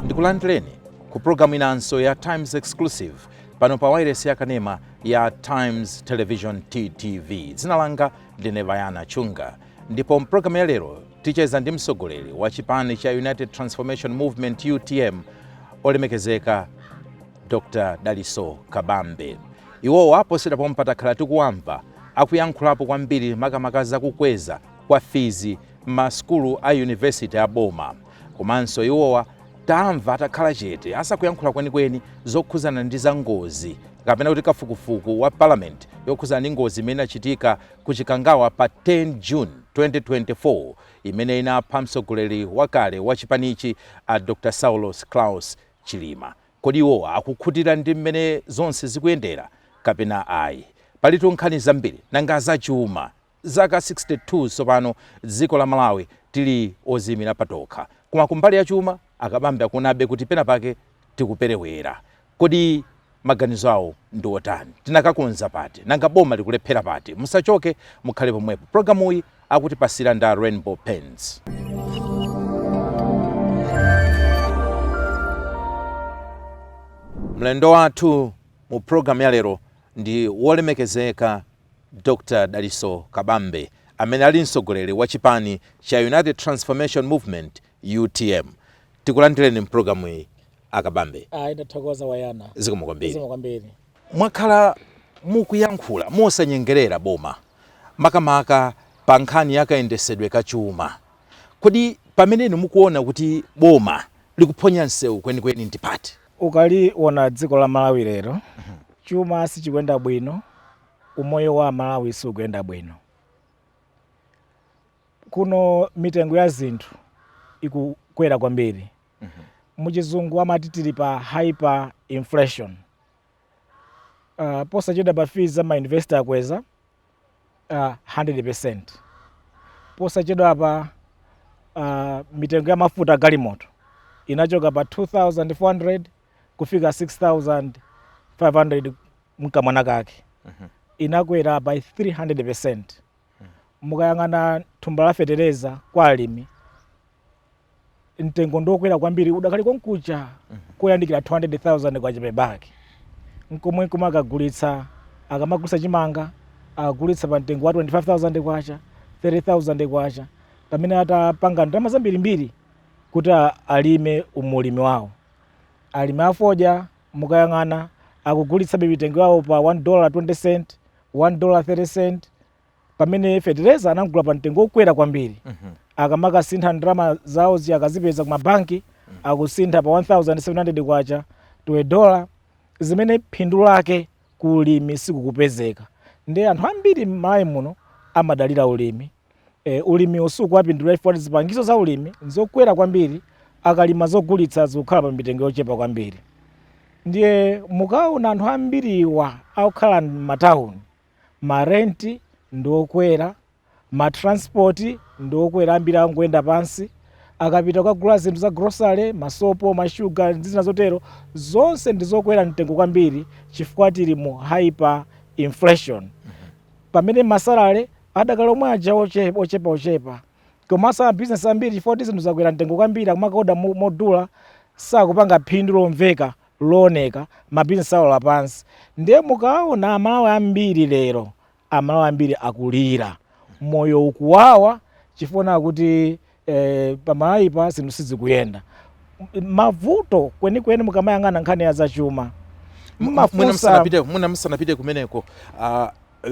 Ndikulandireni ku programu inanso ya Times Exclusive pano pa wailesi yakanema ya Times Television, TTV. Dzina langa ndine Bayana Chunga, ndipo mpulogalamu ya lero ticheza ndi mtsogoleri wa chipani cha United Transformation Movement, UTM, olemekezeka Dr Dalitso Kabambe. Iwowa posachedwa pompa takhala tikuwamva akuyankhulapo kwambiri, makamaka zakukweza kwa fees m'masukulu a university a boma. Komanso iwowa tamva atakhala chete, asakuyankhula kwenikweni zokhuzana ndi za ngozi kapena kuti kafukufuku wa parliament yokhuzana ndi ngozi imene inachitika ku Chikangawa pa 10 June 2024, imene inapha mtsogoleri wakale wa chipanichi a Dr Saulos Klaus Chilima. Kodi iwowa akukhutira ndi mmene zonse zikuyendera kapena ayi? Palitu nkhani zambiri. Nanga zachuma? Zaka 62 tsopano dziko la Malawi tili oziyimira patokha, koma kumbali ya chuma akabambe akuonabe kuti pena pake tikuperewera. Kodi maganizo awo ndi otani? Tinakakonza pati? Nanga boma likulephera pati? Musachoke, mukhale pomwepo. Programuyi akutipasira nda Rainbow Paints. Mlendo wathu mu programu ya lero ndi wolemekezeka Dr Dalitso Kabambe, amene ali mtsogoleri wa chipani cha United Transformation Movement, UTM. Tikulandireni mpulogalamu iyi, akabambe. Ayi, ndathokoza, Wayana. Zikomo kwambiri. Zikomo kwambiri. Mwakhala mukuyankhula mosanyengerera boma, makamaka pa nkhani yakayendesedwe kachuma. Kodi pamene inu mukuona kuti boma likuphonya msewu kwenikweni ndi pati? Ukaliona dziko la Malawi lero, chuma sichikuyenda bwino, umoyo wa Malawi sikuyenda bwino. Kuno mitengo ya zinthu ikukwera kwambiri. Muchizungu amati tili pa hyper inflation. Posachedwa pa fees za ma university akweza 100%. Posachedwa pa mitengo ya mafuta galimoto inachoka pa 2400 kufika 6500 mkamwana kake, inakwera by 300%. Mukayang'ana thumba la fetereza kwa alimi, mtengo ndokwera kwambiri, udakali konkuja koyandikira 200,000 kwa chipebaki. Nkomwe nkomwe akagulitsa, akamagulitsa chimanga akagulitsa pa mtengo wa 25,000 kwacha, 30,000 kwacha, pamene atapanga ndalama zambirimbiri kuti alime umulimi wawo. Alimi afodya mukayang'ana akugulitsabe mitengo yawo pa 1 dollar 20 cent, 1 dollar 30 cent, pamene fetereza anagula pa mtengo wokwera kwambiri. Akamakasintha ndalama zawo zi akazipeza ku mabanki, akusintha pa 1700 kwacha to a dollar, zimene phindu lake ku ulimi sikukupezeka. Ndi anthu ambiri m'Malawi muno amadalira ulimi. Ulimi usukuwapindulira chifukwa zipangizo za ulimi nzokwera kwambiri, akalima zogulitsa zikukhala pa mitengo yochepa kwambiri. Ndiye mukaona anthu ambiriwa akukhala m'matawuni, marenti ndi okwera, ma transport ndi okwera, ambiri angoyenda pansi akapita kukagula zinthu za grocery, masopo, mashuga ndi zina zotero, zonse ndi zokwera mtengo kwambiri chifukwa tili mu hyper inflation, pamene ma salary adakali omwe aja ochepa ochepa ochepa. Komanso amabizinesi ambiri, chifukwa kuti zinthu zakwera mtengo kwambiri, akumakaoda modula, sakupanga phindu lomveka looneka, mabizinesi awo lapansi. Ndiye mukaona Amalawi ambiri lero, Amalawi ambiri akulira, moyo ukuwawa chifukwa kuti pamalawipa zinthu sizikuyenda. Mavuto kwenikweni mukamayang'ana nkhani ya zachuma, mwina mmafunsa mwina musanapite kumeneko,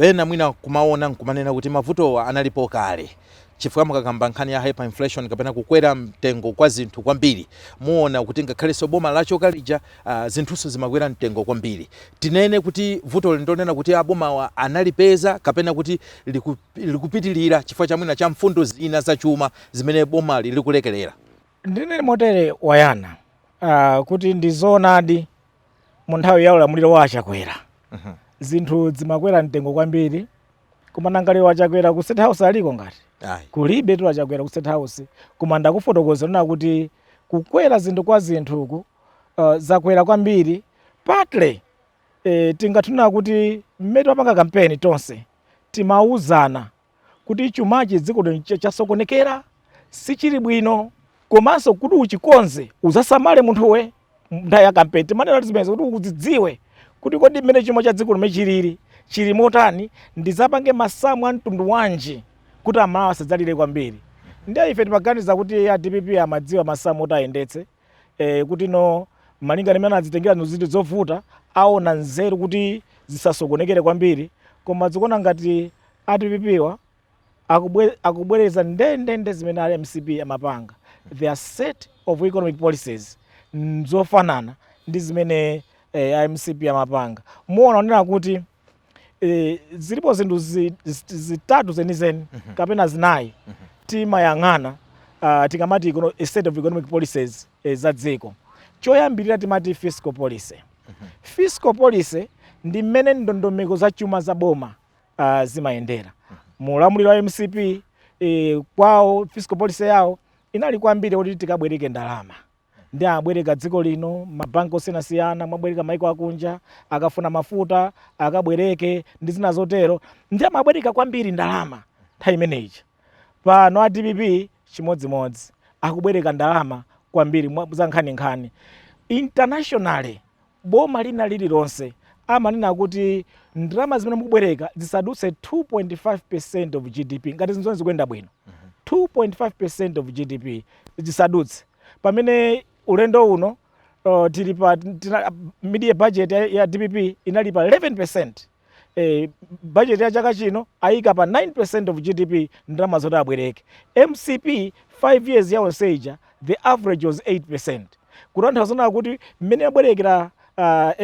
ena mwina kumaona nkumanena kuti mavutowa analipo kale, chifukwa mukakamba nkhani ya hyperinflation kapena kukwera mtengo kwa zinthu kwambiri, muona kuti ngakhalenso boma lachoka lija zinthunso zimakwera mtengo kwambiri. Tinene kuti vutoli ndonena kuti abomawa analipeza kapena kuti likupitilira chifukwa cha mwina cha mfundo zina zachuma zimene bomali likulekelera? Ndinene motere, Wayana, kuti ndi zoonadi, mu nthawi ya ulamuliro wa Achakwera zinthu zimakwera mtengo kwambiri. Koma nanga lero Achakwera ku State House aliko ngati? Ayi. Kulibe tu Achakwera ku State House. Koma ndakufotokozera nena kuti kukwera zinthu kwa zinthuku zakwera kwambiri partly tingathuna kuti mmene timapanga kampeni tonse timauzana kuti chumachi dziko lino chasokonekera, sichili bwino. Komanso kuti uchikonze, uzasamale munthuwe nthawi ya kampeni. Timanena kuti zimenezo kuti uzidziwe kuti kodi mmene chuma cha dziko limene chilili chili motani, ndizapange masamu a mtundu wanji kuti Amalawi asadzalire kwambiri. Ndiye ife timaganiza kuti a DPP amadziwa masamu oti ayendetse, kuti no, malinga ndi mmene adzitengera zinthu zovuta, aona nzeru kuti zisasokonekere kwambiri. Koma zikuona ngati a DPP wa akubwereza ndendende zimene a MCP amapanga. Their set of economic policies nzofanana ndi zimene a MCP amapanga. Muona onena kuti zilipo zinthu zitatu zenizeni kapena zinayi timayang'ana tikamati a set of economic policies za dziko. Choyambirira timati fiscal policy. Fiscal policy ndi mmene ndondomeko za chuma za boma zimayendera. Mulamuliro wa MCP, kwawo fiscal policy yawo inali kwambiri kuti tikabwereke ndalama, ndi abwereka dziko lino mabanki osiyanasiyana, mwabwereka maiko akunja, akafuna mafuta akabwereke ndi zina zotero, ndi amabwereka kwambiri ndalama nthawi imeneyi. Pano a DPP chimodzimodzi, akubwereka ndalama kwambiri za nkhaninkhani. Internationally, boma lina lililonse amanena kuti ndalama zimene mukubwereka zisadutse 2.5% of GDP ngati zinthu zonse zikuyenda bwino. 2.5% of GDP zisadutse. Pamene ulendo uno tili pa mid-year budget ya DPP inali pa 11%. Budget ya chaka chino ayika pa 9% of GDP ndalama zoti abwereke. MCP 5 years yawo seija, the average was 8%, kutanthauza kuti mmene abwerekera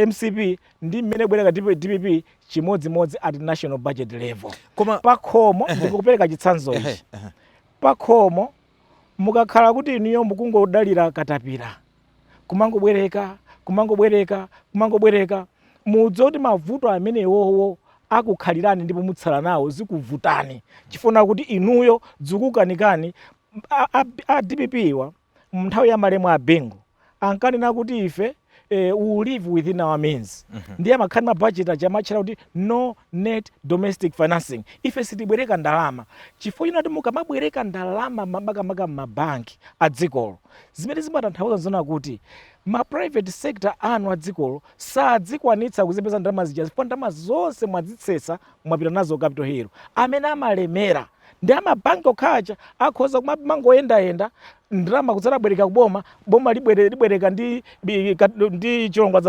MCP ndi mmene abwereka DPP chimodzimodzi at national budget level. Koma Pakhomo, ndikupereka chitsanzo ichi, pakhomo mukakhala kuti inuyo mukungodalira katapira, kumangobwereka, kumangobwereka, kumangobwereka, mudziwe kuti mavuto amenewowo akukhalirani ndipo mutsala nawo, zikuvutani chifuna kuti inuyo zikukanikani. A DPP wa nthawi ya malemu a Bingu ankanena kuti ife we will live within our means. Ndiye amakhala ma budget aja amatchera kuti no net domestic financing. Ife sitibwereka ndalama chifukwa chinati mukamabwereka ndalama makamaka m'mabanki a dzikolo, zimene zimatanthauza zona kuti ma private sector anu a dzikolo sadzikwanitsa kuzipeza ndalama zija, chifukwa ndalama zonse mwazitsetsa, mwapita nazo Capital Hill. Amene amalemera ndi amabanki okhaja, akhoza kumangoyendayenda ndalama kudzabwereka kuboma, boma libwereka ndi chilongwa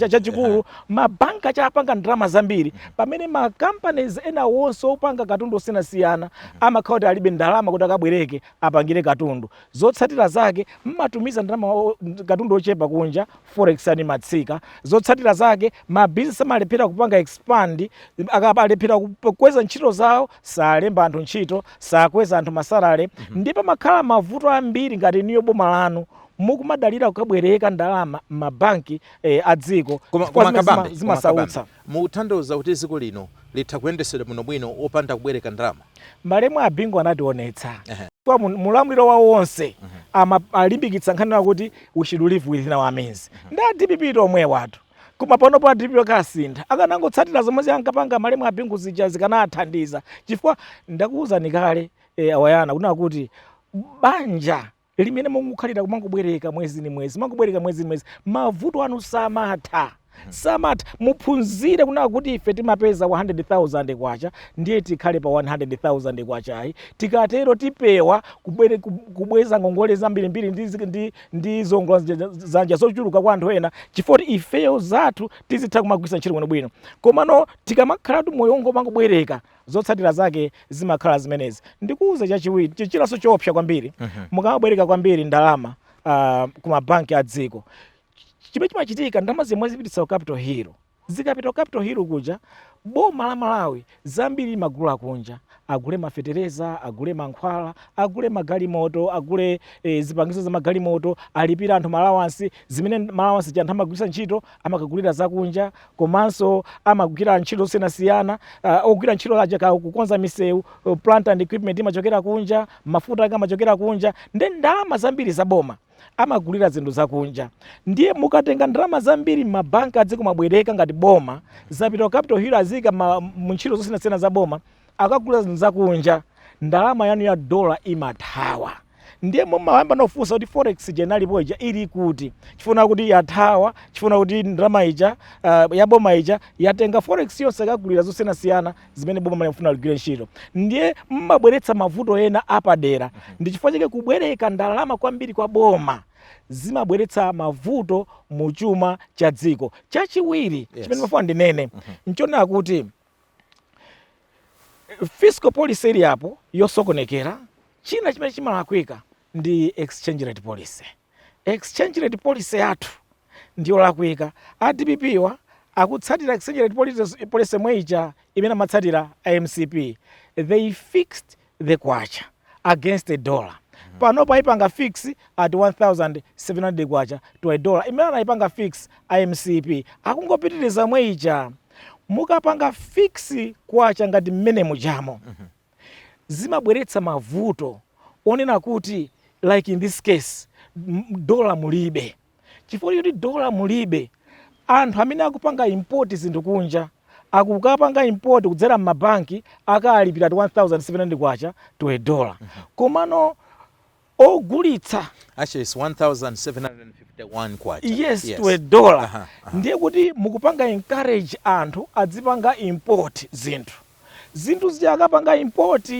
chachikulu. Mabanki achapanga ndalama zambiri, pamene ma companies ena wonse opanga katundu osiyanasiyana amakhala kuti alibe ndalama kuti akabwereke apangire katundu. Zotsatira zake mmatumiza ndalama, katundu ochepa kunja, forex yani matsika. Zotsatira zake mabizinesi amalephera kupanga expand, akalephera kukweza ntchito zawo, salemba anthu ntchito, sakweza anthu ma salary. Ndipo makhala mavuto ambiri ngati niyo boma lanu mukumadalira kukabwereka ndalama m'mabanki a dziko. Koma Kabambe, zimasautsa. Mukutanthauza kuti dziko lino litha kuyendesedwa bwinobwino opanda kubwereka ndalama? Malemu a Bingu anationetsa. Kwa mulamuliro wawo wonse alimbikitsa nkhani kuti we should live within our means. Ndi a DPP tomwe watu, koma panopo a DPP akasintha, akanangotsatira zomwe ziyankapanga malemu a Bingu zija zikanathandiza, chifukwa ndakuwuzani kale, awayana kunena kuti banja limene mukukhalira kumangobwereka mwezi ni mwezi, mangobwereka mwezi ni mwezi, mavuto anu samatha, samatha. Muphunzire kunena kuti ife timapeza 100,000 kwacha, ndiye tikhale pa 100,000 kwachayi. Tikatero tipewa kubweza ngongole zambirimbiri ndi zongola zanja zochuluka kwa anthu ena, chifukwa kuti ifeyo zathu tizitha kumagwiritsa ntchito bwinobwino. Komano tikamakhalatu moyo wongomangobwereka, zotsatira zake zimakhala zimenezi. Ndikuuza chachiwiri chinanso choopsa kwambiri. Mukamabwereka kwambiri ndalama ku mabanki a dziko, chimene chimachitika, ndalama zimwe zipititsa ku Capital Hill. Zikapita ku Capital Hill kuja, boma la Malawi zambiri limagula kunja, agule mafetereza, agule mankhwala, agule magalimoto, agule zipangizo za magalimoto, alipira anthu ma allowance. Zimene ma allowance anthu amagwiritsa ntchito amakagulira zakunja, komanso amagwira ntchito zosiyanasiyana, ogwira ntchito aja kukonza misewu, plant and equipment imachokera kunja, mafuta ake amachokera kunja. Ndi ndalama zambiri za boma amagulira zinthu zakunja. Ndiye mukatenga ndalama zambiri m'mabanki adziko mabwereka ngati boma, zapita ku Capital Hill, aziyika mu ntchito zosiyanasiyana za boma, akagula zinthu zakunja, ndalama yanu ya dola imathawa. Ndiye mumayamba nofunsa kuti forex ija inalipo ija ili kuti? Chifuna kuti yathawa, chifuna kuti ndalama ija ya boma ija yatenga forex yonse kagulira zosiyanasiyana zimene boma limafuna ligwire ntchito. Ndiye mmabweretsa mavuto ena apadera. Ndi chifukwa chake kubwereka ndalama kwambiri kwa boma zimabweretsa mavuto mu chuma cha dziko. Chachiwiri chimene ndimafuna ndinene nchonena kuti fiscal policy ili apo yosokonekera. China chimene chimalakwika ndi exchange rate policy. Exchange rate policy yathu ndiyolakwika. A DPP wa akutsatira exchange rate policy mweija imene amatsatira MCP. They fixed the kwacha against a dollar. Panopo ayipanga fix at 1700 kwacha to a dollar imene anayipanga fix MCP. Akungopitiriza mweija. Mukapanga fix kwacha ngati mmene mujamo, zimabweretsa mavuto onena kuti, like in this case, dola mulibe. Chifukwa choti dola mulibe, anthu amene akupanga import zinthu kunja akukapanga import kudzera m'mabanki, akalipira 1700 kwacha to a dollar. Komano ogulitsa Actually, it's 1751 kwacha. Yes, to a dollar. Ndiye kuti mukupanga encourage anthu adzipanga import zinthu. Zinthu zija akapanga import,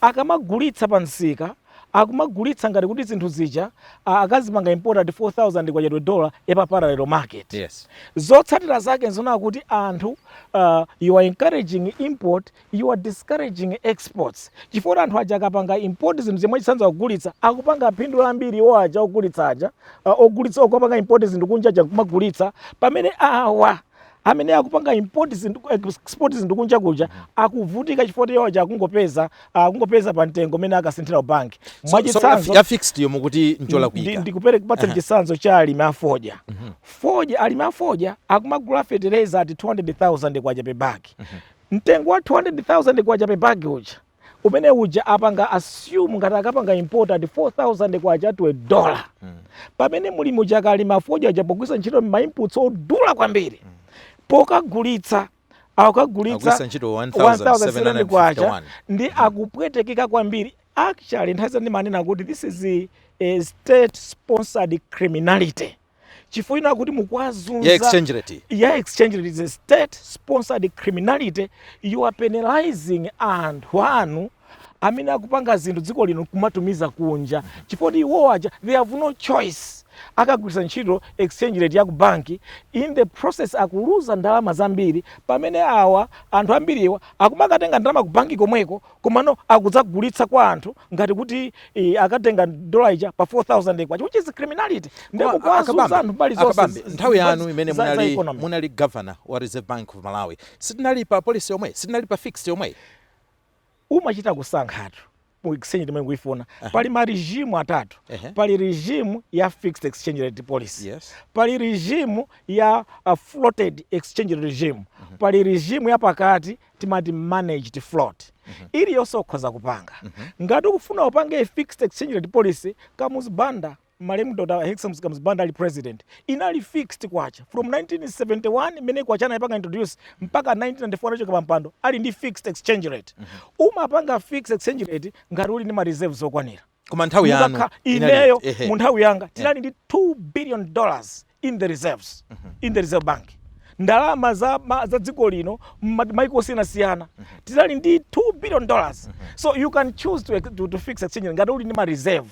akamagulitsa pa msika, akumagulitsa ngati kuti zinthu zija akazipanga import at 4000 kwacha to a dollar pa parallel market. Zotsatira zake nzona kuti anthu, you are encouraging import, you are discouraging exports, chifukwa anthu aja akapanga import zinthu zomwe chitsanzo akugulitsa, akupanga phindu lambiri iwo aja ogulitsa aja, ogulitsa okapanga import zinthu kunja aja kumagulitsa, pamene awa amene akupanga import zinthu, export zinthu kunja kuja akuvutika, chifukwa iwo aja akungopeza pa mtengo umene akasinthira ku banki. Mwachitsanzo, ya fixed yo mukuti njolakwika. Ndikupereka kupatsa chitsanzo cha alimi afodya. Fodya, alimi afodya akumagula fetereza at 200,000 kwacha pe bag. Mtengo wa 200,000 kwacha pe bag uja, umene uja apanga assume ngati akapanga import at 4000 kwacha to a dollar, pamene mulimi uja akalima fodya uja pogwiritsa ntchito ma inputs odula kwambiri, pokagulitsa akukagulitsa Akugwiritsa ntchito 1700 kwacha 1751. Ndi akupwetekeka kwambiri. Actually, nthawi zina ndimanena kuti this is a state sponsored criminality, chifukwa kuti mukwazunza Ya exchange rate. Ya exchange rate is a state sponsored criminality. You are penalizing anthu anu amene akupanga zinthu dziko lino kumatumiza kunja, chifukwa kuti iwo aja they have no choice, akagwiritsa ntchito exchange rate ya ku banki. In the process akuluza ndalama zambiri, pamene awa anthu ambiriwa akumakatenga ndalama ku banki komweko, komano akudzagulitsa kwa anthu ngati kuti akatenga dola ija pa 4000 kwacha, which is criminality. Koma, Ndekukwazunza anthu mbali zonse Akabambe, nthawi yanu imene za munali economy. Munali governor wa Reserve Bank of Malawi, sitinali pa policy yomwe, sitinali pa fixed yomwe? Umachita kusankhatu mu exchange imene ukuifuna. Pali ma regime atatu. Pali regime ya fixed exchange rate policy, pali regime ya floated exchange regime, pali regime ya pakati timati managed float. Iliyonse ukhoza kupanga. Ngati ukufuna upange fixed exchange rate policy, Kamuzu Banda, malemu Dr Hastings Kamuzu Banda ali president, inali fixed kwacha from 1971 imene kwacha anayipanga introduce mpaka 1994 anachoka pampando ali ndi fixed exchange rate. Umapanga fixed exchange rate ngati uli ndi ma reserves okwanira. Koma nthawi yanu Ineyo mu nthawi yanga tinali ndi $2 billion in the reserves, in the Reserve Bank. Ndalama za dziko lino maiko osiyanasiyana, tinali ndi $2 billion. So you can choose to fix exchange rate ngati uli ndi ma reserve.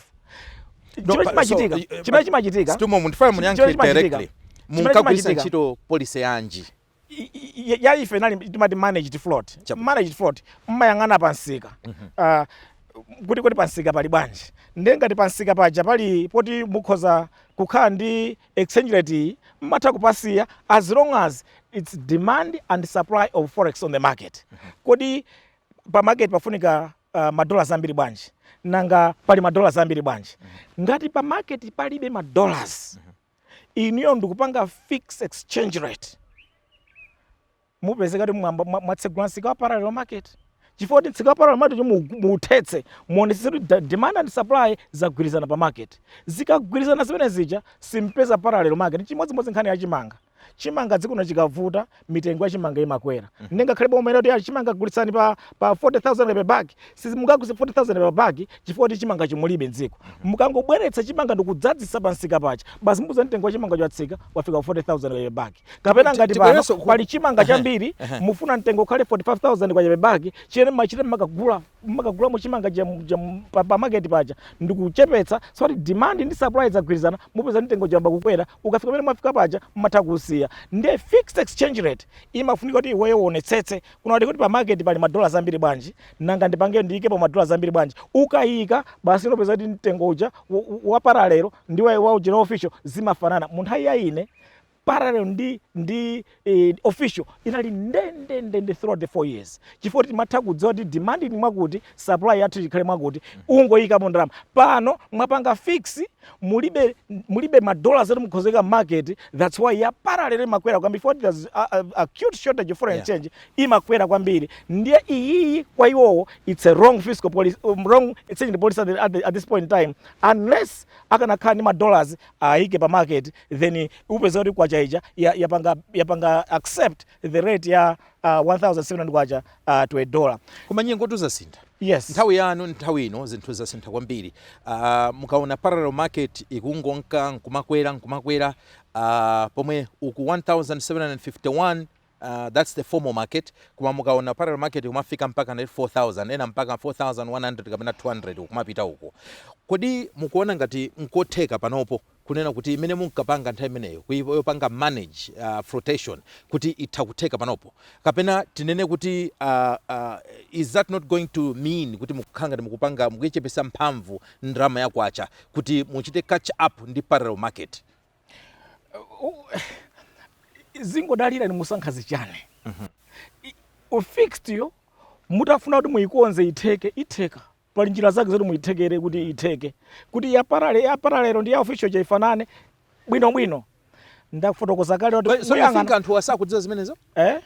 No, Chimene chimachitika, chimene chimachitika Situmo, mundifuna munyankhe directly, chimene munkagwiritsa chimachitika ntchito policy yanji? Ya ife nali timati managed float. Managed float, mmayang'ana pansika kuti pansika pali bwanji. Ndiye ngati pansika paja pali poti mukhoza kukhala ndi exchange rate iyi, mmatha kupasiya as long as it's demand and supply of forex on the market. Kodi pa market pafunika madollars ambiri bwanji? Nanga pali madollars ambiri bwanji? Ngati pa market palibe madollars, inuyo ndikupanga fixed exchange rate, mupezeka kuti mwatsegula msika wa parallel market, chifukwa kuti msika wa parallel market muuthetse, muonetsetse kuti demand and supply zagwirizana pa market. Zikagwirizana zimene zija, simpeza parallel market. Chimodzimodzi nkhani yachimanga. Chimanga dzikuno chikavuta, mitengo ya chimanga imakwera. Ngakhale boma kuti chimanga gulitsani pa 40,000 per bag, simungagulitse 40,000 per bag chifukwa kuti chimanga chimulibe mdziko. Mukangobweretsa chimanga ndikudzadzisa pansika pacha, basi mupeza mtengo wa chimanga chatsika, wafika ku 40,000 per bag. Kapena ngati pano Tibwerenso pali chimanga chambiri, mufuna mtengo ukhale 45,000 kwacha per bag, chiyene machite mmakagulamo chimanga pa market paja ndikuchepetsa, so kuti demand ndi supply zagwirizana, mupeza mtengo chamba kukwera. Ukafika pamene mwafika paja, mmatha kusiya. Ndiye fixed exchange rate imafunika kuti iweyo uonetsetse kuna kuti pa market pali madola zambiri bwanji, nanga ndipange ndiyikepo madola zambiri bwanji. Ukayika, basi, unopeza kuti mtengo uja wa parallel ndi wa uja official zimafanana. Mu nthawi ya ine, parallel ndi official inali ndendendende throughout the 4 years, chifukwa timatha kudziwa kuti demand ni mwakuti, supply yathu ikhale mwakuti, ungoyikamo ndalama. Pano mwapanga fix, mulibe madollars ati mukhozeka market. That's why ya parallel imakwera kwambiri, for there's acute shortage of foreign exchange, imakwera kwambiri. Ndiye iyiyi kwa iwowo it's a wrong fiscal policy, wrong exchange policy at this point in time, unless akanakhala ndi madollars ayike pa market, then upeza kuti kwacha ija yapanga accept the rate ya 1700 kwacha to a dollar. Koma nyengo tuzasintha. Yes. Nthawi yanu, nthawi ino zinthu zasintha kwambiri. Mukaona parallel market ikungonka nkumakwera nkumakwera, pomwe uku 1751, that's the formal market, koma mukaona parallel market kumafika mpaka na 4000, ena mpaka 4100 kapena 200 kumapita uko. Kodi mukuona ngati nkotheka panopo kunena kuti imene munkapanga nthawi imeneyo kuyopanga manage flotation kuti itha kutheka panopo, kapena tinene kuti is that not going to mean kuti mukukhala ngati mukupanga mukuichepesa mphamvu ndalama ya kwacha kuti muchite catch up ndi parallel market? Zingodalira ni musankha zichane. Fixed yo mutafuna kuti muyikonze itheke, itheka. Pali njira zake zoti muyithekere kuti itheke, kuti ya parallel ndi ya official chaifanane bwinobwino. Ndafotokoza kale kuti So you think anthu asakudziwa zimenezo? Eh,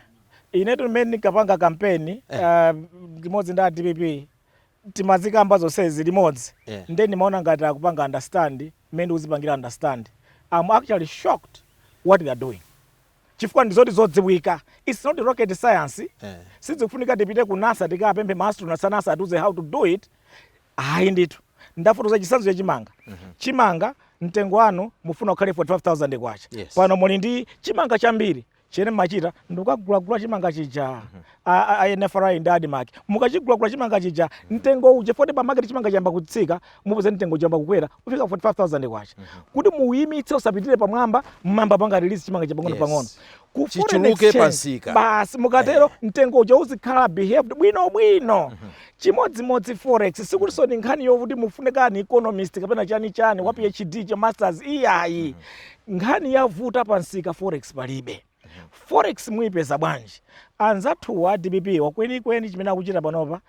inetu mmene ndinkapanga kampeni limodzi ndi a DPP, timazikamba zonsezi limodzi. Nde ndimaona ngati akupanga understand mmene ndikuzipangira understand. I'm actually shocked what they are doing, chifukwa ndizoti zodziwika, it's not rocket science. Sizikufunika tipite ku NASA tikapemphe ma astronauts a NASA atiuze how to do it, ayi ndithu. Ndafotokoza chitsanzo cha chimanga. Chimanga mtengo wanu mufuna ukhale 45,000 kwacha. Pano muli ndi chimanga chambiri, chene machita ndikukagulagula chimanga chija a NFRA ndi ADMARC. Mukachigulagula chimanga chija, mtengo uja foti pa market chimanga chiyamba kutsika, mupeza mtengo chiyamba kukwera kufika 45,000 kwacha. Kuti muyimitse usapitire pamwamba, mmamba panga release chimanga chapang'ono pang'ono ku foreign Chichuluke exchange. Pansika. Basi, mukatero mtengo uja uzikhala behaved bwino bwino. Chimodzimodzi forex, sikutinso ni nkhani yokuti mufunekani economist kapena chani chani wa PhD cha masters, iyayi. Nkhani yavuta pansika, forex palibe. Forex muyipeza bwanji? Anzathuwa a DPP wakwenikweni chimene akuchita panopa,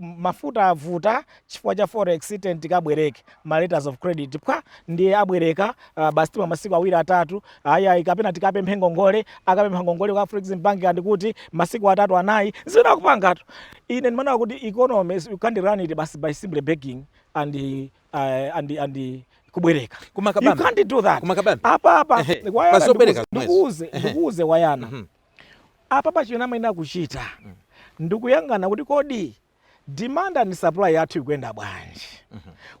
mafuta avuta chifukwa cha forex, ten tikabwereke ma letters of credit pwa, ndiye abwereka, basi tima masiku awiri atatu, ayi, kapena tikapemphe ngongole. Akapempha ngongole ku Afrexim Bank, andikuti masiku atatu anayi, zimene akupangatu. Ine ndimaona kuti economy you can't run it basi by simply begging and kubwereka. Koma You Kabambe. can't do that. Koma Kabambe. Apa apa Wayana, Pazobereka zomwezo. ndikuuze Wayana, apa pa chimene amayenera kuchita ndikuyang'ana kuti kodi demand and supply yathu ikuyenda bwanji.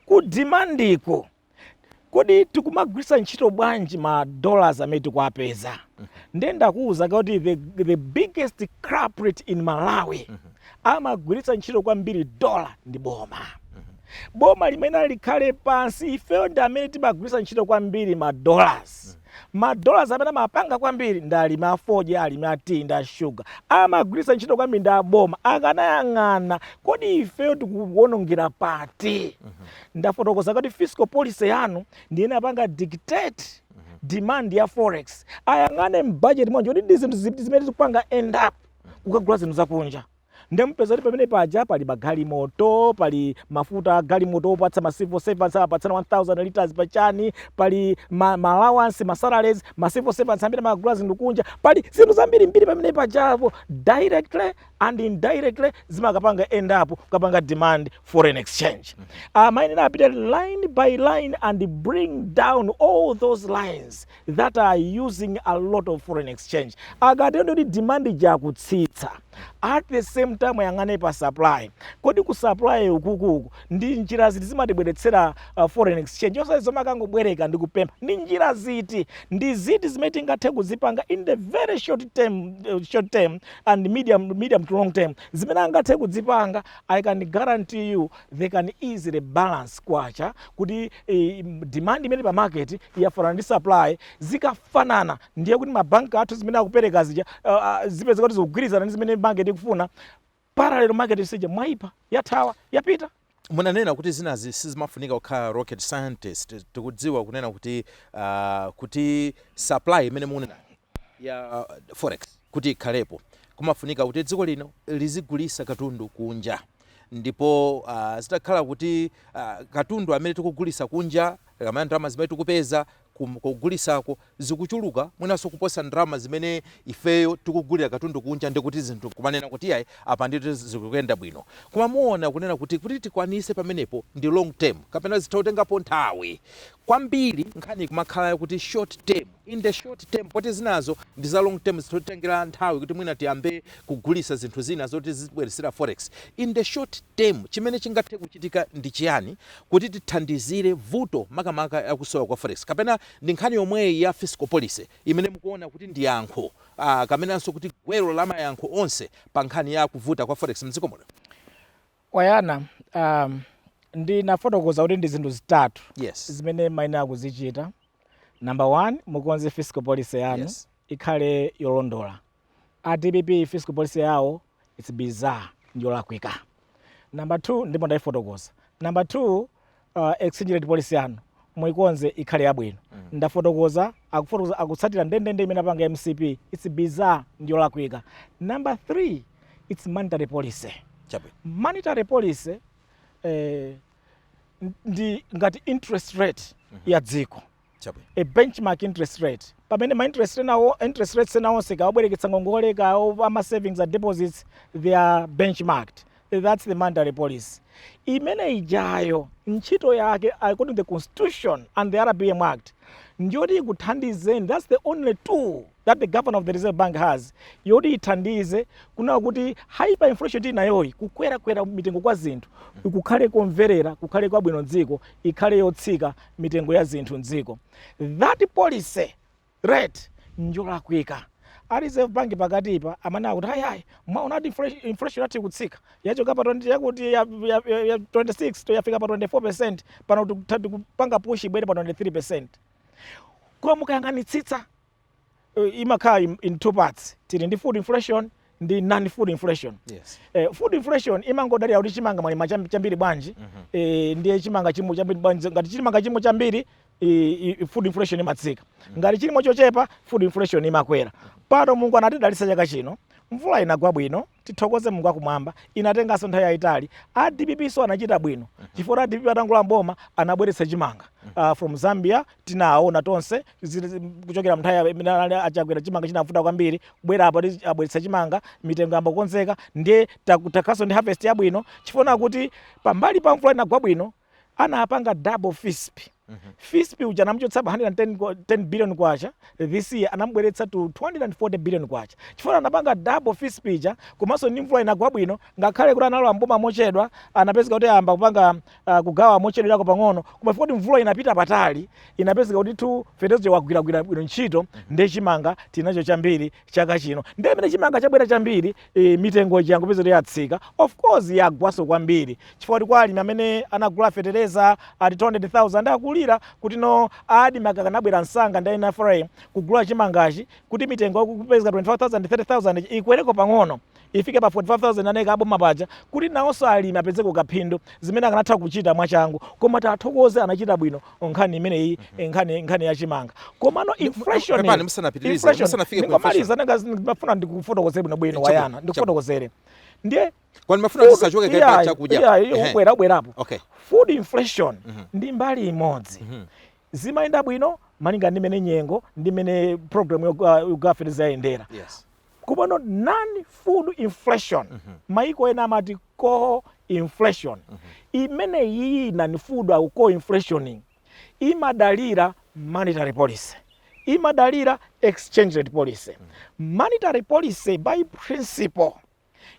Ku demandiko, kodi tikumagwiritsa ntchito bwanji ma dollars amene tikuapeza? Ndiye ndakuwuza kuti the biggest culprit in Malawi amagwiritsa ntchito kwambiri dollar ndi boma. Boma limene likhale pansi, ifeyo ndi amene timagwiritsa ntchito kwambiri ma dollars. Ma dollars amene amapanga kwambiri ndi alimi afodya, alimi a tea ndi a sugar. Amagwiritsa ntchito kwambiri ndi aboma. Akanayang'ana kodi ifeyo tikuwonongera pati. Ndafotokoza kuti fiscal policy yanu ndiyene apanga dictate demand ya forex. Ayang'ane mbudget mwanji kuti ndi zinthu ziti zimene zikupanga end up kukagula zinthu zakunja. Ndemupeza kuti pamene paja pali magalimoto, pali mafuta a galimoto opatsa ma civil servants, apatsana 1000 liters pachani, pali ma allowance, ma salaries, ma civil servants amene amagula zinthu kunja, pali zinthu zambiri mbiri pamene pajapo, directly and indirectly zimakapanga end up kukapanga demand foreign exchange. Amayenera apite line by line and bring down all those lines that are using a lot of foreign exchange. Akatero kuti demand ija akutsitsa. At the same time ayang'ane pa supply. Kodi ku supply ukukuku ndi njira ziti zimatibweretsera foreign exchange, osati zomwe akangobwereka ndi kupempha? Ndi njira ziti, ndi ziti zimene tingathe kuzipanga in the very short term and medium to long term zimene angathe kudzipanga? I can guarantee you they can easily balance kwacha kuti demand imene pa market yafanana ndi supply. Zikafanana, ndiye kuti mabanki athu zimene akupereka zija zipezeka kuti zikugwirizana ndi zimene market ikufuna. Parallel market sija mwaipa, yathawa, yapita. Munanena kuti zinazi sizimafunika kukhala rocket scientist. Tikudziwa kunena kuti supply imene munena ya forex kuti ikhalepo, kumafunika kuti dziko lino lizigulisa katundu kunja, ndipo zitakhala kuti katundu amene tikugulisa kunja kamene ndalama zimene tikupeza kugulisako zikuchuluka mwinanso kuposa ndalama zimene ifeyo tikugulira katundu kunja, ndikuti zinthu kumanena kuti yayi, apa ndithu zikuyenda bwino. Koma muona kunena kuti tikwanise pamenepo ndi long term kapena zitha kutengapo nthawi kwambiri? Nkhani kumakhala kuti short term, in the short term, poti zinazo ndi za long term, zitotengera nthawi kuti mwina tiyambe kugulisa zinthu zina zoti zibweresera forex. In the short term, chimene chingathe kuchitika ndi chiyani kuti tithandizire vuto makamaka yakusowa kwa forex? Kapena ndi nkhani yomweyi ya fiscal policy imene mukuona kuti ndi yankho kamenanso kuti gwero la mayankho onse pa nkhani ya kuvuta kwa forex mdziko muno? Wayana, ndinafotokoza kuti ndi zinthu zitatu zimene mayenera kuzichita. Number one, mukonze fiscal policy yanu ikhale yolondola. A DPP fiscal policy yawo, it's bizarre, ndiyolakwika. Number two, ndipo ndayifotokoza. Number two, exchange rate policy yanu muikonze ikhale yabwino. Ndafotokoza, akufotokoza, akutsatira ndendende imene apanga MCP, it's bizarre, ndiyolakwika. Number three, it's monetary policy. Monetary policy ndi ngati interest rate ya dziko, a benchmark interest rate, pamene ma interest enawo, interest rates ena onse, kawabwereketsa ngongole, ka ama savings and deposits, they are benchmarked. That's the monetary policy. Imene ijayo ntchito yake, according to the Constitution and the RBM Act, ndiyoti ikuthandizeni. That's the only tool that the governor of the Reserve Bank has yoti ithandize kunena kuti hyperinflation tili nayoyi, kukwerakwera mitengo kwa zinthu, kukhale komverera, kukhale kwabwino mdziko, ikhale yotsika mitengo ya zinthu mdziko. That policy rate njolakwika. A Reserve Bank pakatipa amanena kuti ayi, mwaona kuti inflation yathu ikutsika, yachoka pa 20 yakuti ya 26 to yafika pa 24%, pano tikupanga push ibwere pa 23%. Koma mukayang'anitsitsa, imakhala in two parts. Tili ndi food inflation ndi non food inflation. Food inflation imangodalira kuti chimanga mwalima chambiri bwanji, ndiye chimanga chimo chambiri bwanji. Ngati chimanga chimo chambiri, food inflation imatsika. Ngati chilimo chochepa, food inflation imakwera. Pano Mulungu anatidalitsa chaka chino, mvula inagwa bwino, tithokoze Mulungu akumwamba. Inatenganso nthawi yayitali. A DPP so anachita bwino, chifukwa a DPP atangula mboma anabweretsa chimanga from Zambia. Tinaona tonse kuchokera mnthawi imene anali achakwera, chimanga chinavuta kwambiri. Kubwera apo abweretsa chimanga, mitengo yambokonzeka, ndiye takhaso ndi harvest yabwino, chifukwa kuti pambali pa mvula inagwa bwino, anapanga double FISP. FISP uja anamuchotsa pa 110 10 billion kwacha, this year anamubweretsa to 240 billion kwacha, chifukwa anapanga double FISP ija. Komanso ndi mvula inagwa bwino, ngakhale kuti analowa mboma mochedwa, anapezeka kuti ayamba kupanga kugawa mochedwerako pang'ono, koma chifukwa kuti mvula inapita patali, inapezeka kuti tu fetezo wagwiragwira bwino ntchito, ndiye chimanga tinacho chambiri chaka chino. Ndiye imene chimanga chabwera chambiri, mitengo ijangopeza kuti yatsika. Of course yagwaso kwambiri chifukwa kuti kwa alimi amene anagula fetereza ati 200,000 akulira kuti no, ADMARC akanabwera msanga ndi NFRA kugula chimangachi kuti mitengo yakupezeka 25,000, 30,000 ikwereko pang'ono, ifike pa 45,000 aneka aboma paja, kuti nawonso alimi apezeko kaphindu, zimene akanatha kuchita mwachangu. Koma tathokoze, anachita bwino nkhani imeneyi, nkhani ya chimanga. Komano inflation Pepani, musanapitirize, inflation musanafike ku ndingomaliza, nanga ndimafuna ndikufotokozere bwinobwino. Wayana, ndikufotokozere ndiye Kwani mafuna tisachoke kaye pa chakudya. Iya, ubwera, ubwerapo. Food inflation ndi mbali imodzi. Zimayenda bwino malinga ndi mene nyengo ndi mene program yogawa fetereza yayendera. Komano non food inflation, maiko ena amati core Inflation imene iyi non-food or core inflation imadalira monetary policy, imadalira exchange rate policy. Monetary policy by principle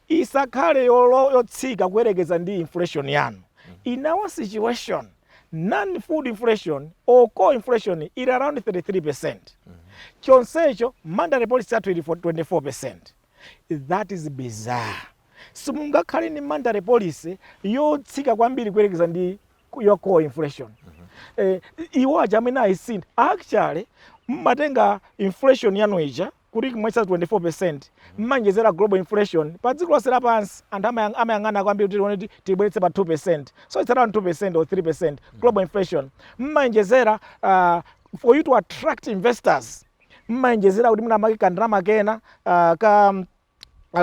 isakhale yotsika kuyerekeza ndi inflation yanu. In our situation, non-food inflation or core inflation ili around 33%. Chonsecho monetary policy yathu ili for 24%. That is bizarre. Simungakhale ni monetary policy yotsika kwambiri kuyerekeza ndi your core inflation. Iwo aja amene ayisintha, actually mmatenga inflation yanu ija kuti kumwetsa 24%, mmanjezera global inflation pa dziko lonse lapansi. Anthu amayang'ana kwambiri kuti tione kuti tibweretse pa 2%, so it's around 2% or 3% global inflation. Mmanjezera for you to attract investors, mmanjezera kuti munamake kandalama kena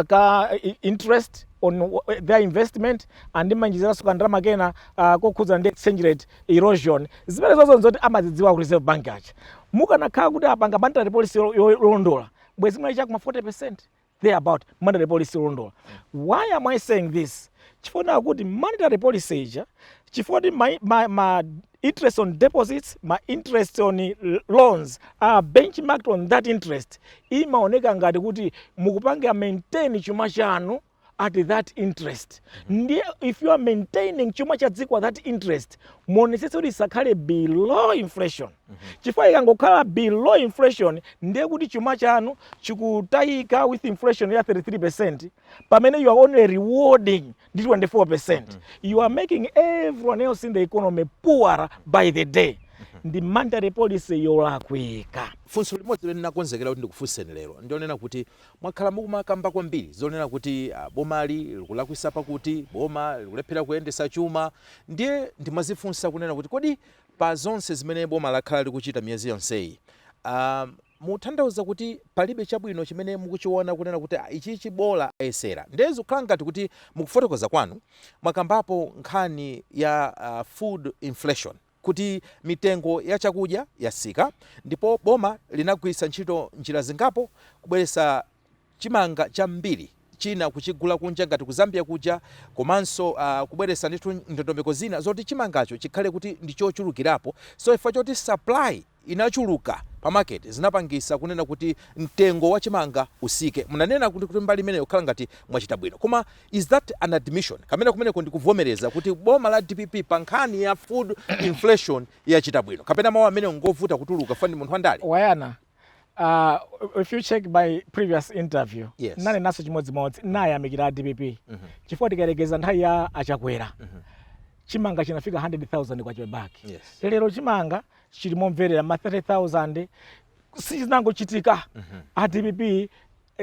ka interest on their investment, and mmanjezeranso kandalama kena kokhudzana ndi exchange rate erosion. Zimene zonso nzoti amazidziwa ku Reserve Bank aja. Mukanakhala kuti apanga monetary policy yolondola, bwezi mwali chakuma 40% thereabout, monetary policy yolondola. Why am I saying this? Chifukwa kuti monetary policy ija, chifukwa kuti ma interest on deposits, ma interest on loans are benchmarked on that interest, imaoneka ngati kuti mukupanga maintain chuma chanu at that interest. Ndiye if you are maintaining chuma cha dziko at that interest, muonetsetse kuti isakhale below inflation, chifukwa ikangokhala below inflation, ndiye kuti chuma chanu chikutayika with inflation ya 33%, pamene you are only rewarding ndi 24%. You are making everyone else in the economy poorer by the day. Ndi monetary policy yolakwika. Funso limodzi limene ndinakonzekera kuti ndikufunseni lero, ndionena kuti mwakhala mukumakamba kwambiri zonena kuti bomali likulakwisa, pakuti boma likulephera kuyendesa chuma. Ndiye ndimazifunsa kunena kuti kodi pa zonse zimene boma lakhala likuchita miyezi yonseyi, mutanthauza kuti palibe chabwino chimene mukuchiona kunena kuti ichi chibola ayesera? Ndiye zikukhala ngati kuti mukufotokoza kwanu mwakambapo nkhani ya food inflation, kuti mitengo ya chakudya yasika, ndipo boma linagwiritsa ntchito njira zingapo kubweretsa chimanga chambiri, china kuchigula kunja ngati ku Zambia kuja, komanso kubweretsa ndithu ndondomeko zina zoti chimangacho chikhale kuti ndi chochulukirapo. So chifukwa choti supply inachuluka pa market, zinapangisa kunena kuti mtengo wa chimanga usike. Munanena kuti mbali imeneyo kukhala ngati mwachita bwino, koma is that an admission kamene kumeneko ndikuvomereza kuti boma la DPP pa nkhani ya food inflation yachita bwino, kapena mawu amene ngovuta kutuluka fani munthu wandale? Wayana, if you check my previous interview, nanenaso chimodzimodzi, nayamikira DPP, chifukwa tikayerekeza nthawi ya Achakwera, chimanga chinafika 100,000 kwa chibaki. Lero chimanga chili momverera ma 30,000. Sichinangochitika. A DPP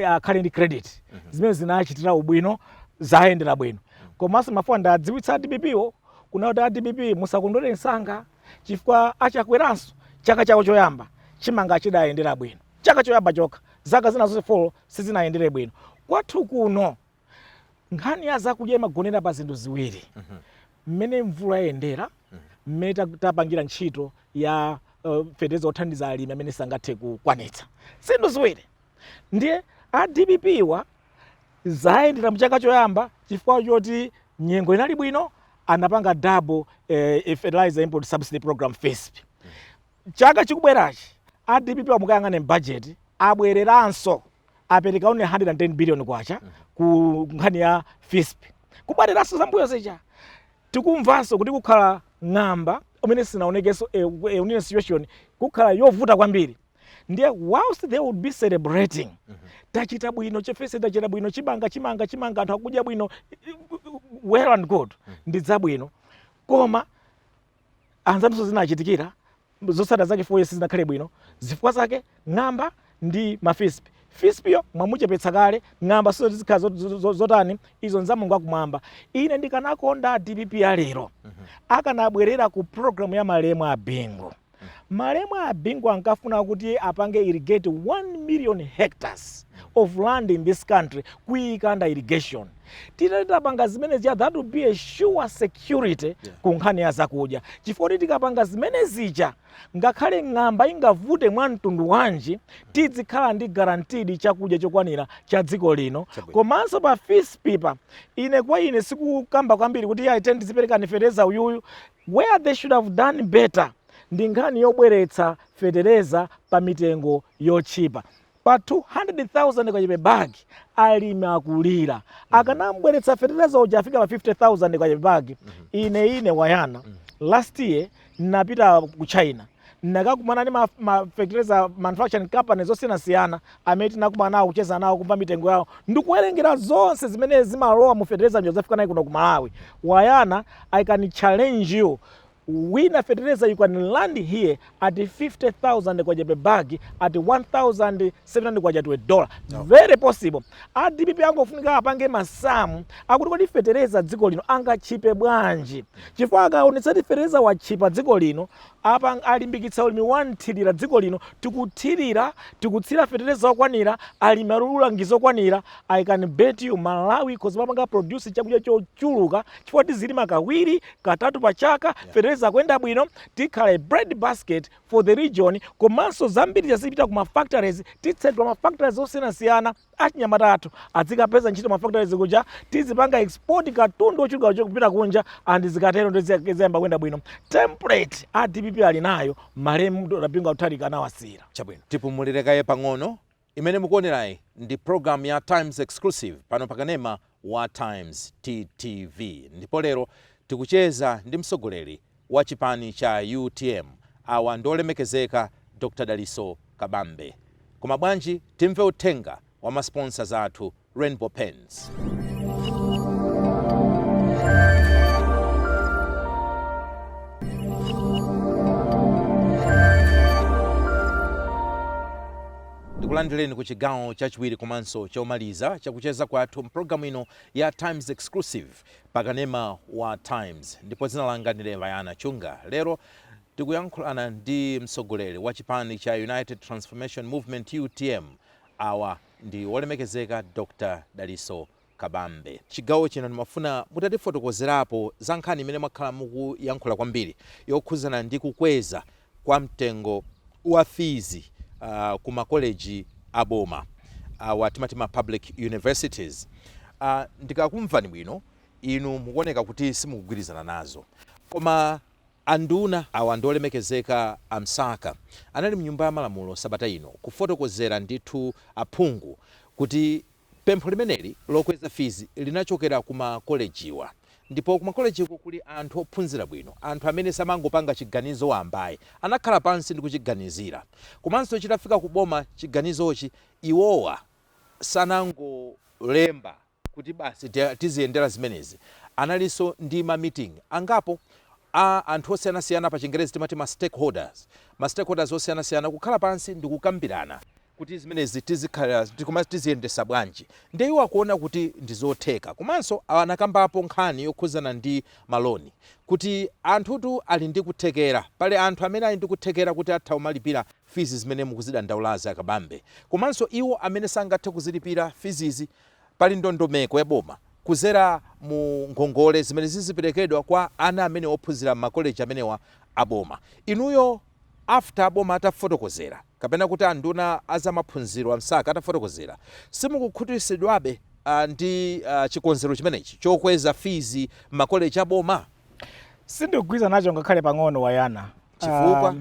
akhale ndi credit, zimene zinachitira ubwino, zayendera bwino. Komanso mafuwa ndadziwitsa a DPP wo kuna kuti a DPP musakondwere msanga, chifukwa Achakweranso chaka chawo choyamba chimanga chidayendera bwino, chaka choyamba chokha. Zaka zina zonse 4 sizinayendere bwino. Kwathu kuno nkhani ya zakudya imagonera pa zinthu ziwiri: mmene mvula yayendera, mmene tapangira ntchito ya fetereza othandiza alimi amene sangathe kukwanitsa. Zinthu ziwiri. Ndiye a DPP wa zayendera mchaka choyamba chifukwa choti nyengo inali bwino, anapanga double fertilizer import subsidy program, FISP. Chaka chikubwerachi a DPP amukayang'ane budget, abwereranso apereka only 110 billion kwacha ku nkhani ya FISP, kubwereranso zambuyo zija. Tikumvanso kuti kukhala ng'amba umene sinaonekenso, unine situation kukhala yovuta kwambiri. Ndiye whilst they would be celebrating, tachita bwino chefese, tachita bwino, chimanga, chimanga, chimanga, anthu akudya bwino, well and good, ndi zabwino, koma anzanso zinachitikira zotsatira zake 4 years zinakhale bwino. Zifukwa zake ng'amba ndi ma FISP. FISP yo mwamuchepetsa kale, ng'amba sizo zikhala zotani, izo nza Mulungu akumwamba. Ine ndikanakonda DPP ya lero akanabwerera ku program ya malemu a Bingu. Malemu a Bingu ankafuna kuti apange irrigate 1 million hectares of land in this country, kuyika under irrigation. Titati tapanga zimene zija, that will be a sure security ku nkhani ya zakudya, chifukwa kuti tikapanga zimene zija, ngakhale ng'amba ingavute mwa mtundu wanji, tizikhala ndi guaranteed chakudya chokwanira cha dziko lino. Komanso pa FISP pa, ine kwa ine sikukamba kwambiri kuti yayi, tiyeni tiziperekani fetereza uyuyu. Where they should have done better ndi nkhani yobweretsa fetereza pa mitengo yotchipa. Pa 200,000 kwacha per bag, alimi akulira. Akanambweretsa fetereza uja afika pa 50,000 kwacha per bag. Ine Wayana, last year napita ku China, nakakumana ndi ma fertilizer manufacturing companies osiyanasiyana amene tinakumana nawo, kucheza nawo, kumva mitengo yawo ndikuwerengera zonse zimene zimalowa mu fertilizer njo zafika nayi kuno ku Malawi. Wayana, I can challenge you, wina fertilizer you can land here at 50,000 kwacha per bag, at 1700 kwacha to a dollar. No. Very possible. A DPP angofunika apange masamu akuti kodi fetereza dziko lino angatchipe bwanji, chifukwa akaonetsa kuti fetereza watchipa dziko lino, apa alimbikitsa ulimi wa mthirira dziko lino, tikuthirira, tikutsira fetereza okwanira, alimi ali ulangizi okwanira, I can bet you Malawi ikhoza mapanga produce chakudya chochuluka, chifukwa tizilima kawiri, katatu pa chaka. Fetereza akuyenda bwino, tikhala a bread basket for the region. Komanso zambiri zazipita ku ma factories, titsekula ma factories osiyanasiyana, achinyamata athu adzikapeza ntchito ma factories kuja, tizipanga export katundu ochuluka kupita kunja, and zikatero ndiziyamba kuyenda bwino. Template a DPP ali nayo, malemu Dr. Bingu Mutharika anawasiyira. Chabwino, tipumulire kaye pang'ono. Imene mukuonerayi ndi program ya Times Exclusive pano pakanema wa Times TTV, ndipo lero tikucheza ndi mtsogoleri wa chipani cha UTM, awa ndi olemekezeka Dr Dalitso Kabambe. Koma bwanji timve uthenga wa ma sponsors athu, Rainbow Paints. Ndikulandireni ku chigawo chachiwiri komanso chomaliza chakucheza kwathu mpulogalamu ino ya Times Exclusive pakanema wa Times, ndipo dzina langa ndine Vayana Chunga. Lero tikuyankhulana ndi mtsogoleri wa chipani cha United Transformation Movement, UTM, awa ndi wolemekezeka Dr Dalitso Kabambe. Chigawo chino ndimafuna mutatifotokozerapo za nkhani imene mwakhala mukuyankhula kwambiri yokhuzana ndi kukweza kwa mtengo wa fees ku makoleji aboma, awa timati ma public universities. Ndikakumvani bwino, inu mukuoneka kuti simukugwirizana nazo, koma anduna, awa ndi olemekezeka a Msaka, anali mnyumba ya malamulo sabata ino kufotokozera ndithu aphungu kuti pempho limeneli lokweza fees linachokera ku makolejiwa, ndipo ku makolejiko kuli anthu ophunzira bwino, anthu amene samangopanga chiganizo wambayi, anakhala pansi ndi kuchiganizira. Komanso chitafika ku boma chiganizochi, iwowa sanangolemba kuti basi tiziyendera zimenezi. Analinso ndi ma meeting angapo a anthu osiyanasiyana, pa Chingerezi timati ma stakeholders, ma stakeholders osiyanasiyana, kukhala pansi ndi kukambirana kuti zimenezi tizikhala tikoma tiziyendesa bwanji. Ndiye iwo akuona kuti ndi zotheka. Komanso anakambapo nkhani yokhuzana ndi maloni, kuti anthutu ali ndi kuthekera, pali anthu amene ali ndi kuthekera kuti atha kumalipira fees zimene mukuzidandaulazi akabambe, komanso iwo amene sangathe kuzilipira feeszi, pali ndondomeko ya boma kuzera mu ngongole zimene ziziperekedwa kwa ana amene ophunzira m'makoleji amenewa aboma. Inuyo, after aboma atafotokozera, kapena kuti anduna azamaphunziro a Msaka atafotokozera, simukukhutitsidwabe ndi chikonzero chimenechi chokweza fees m'makoleji aboma? Sindikugwirizana nacho ngakhale pang'ono, Wayana. Chifukwa?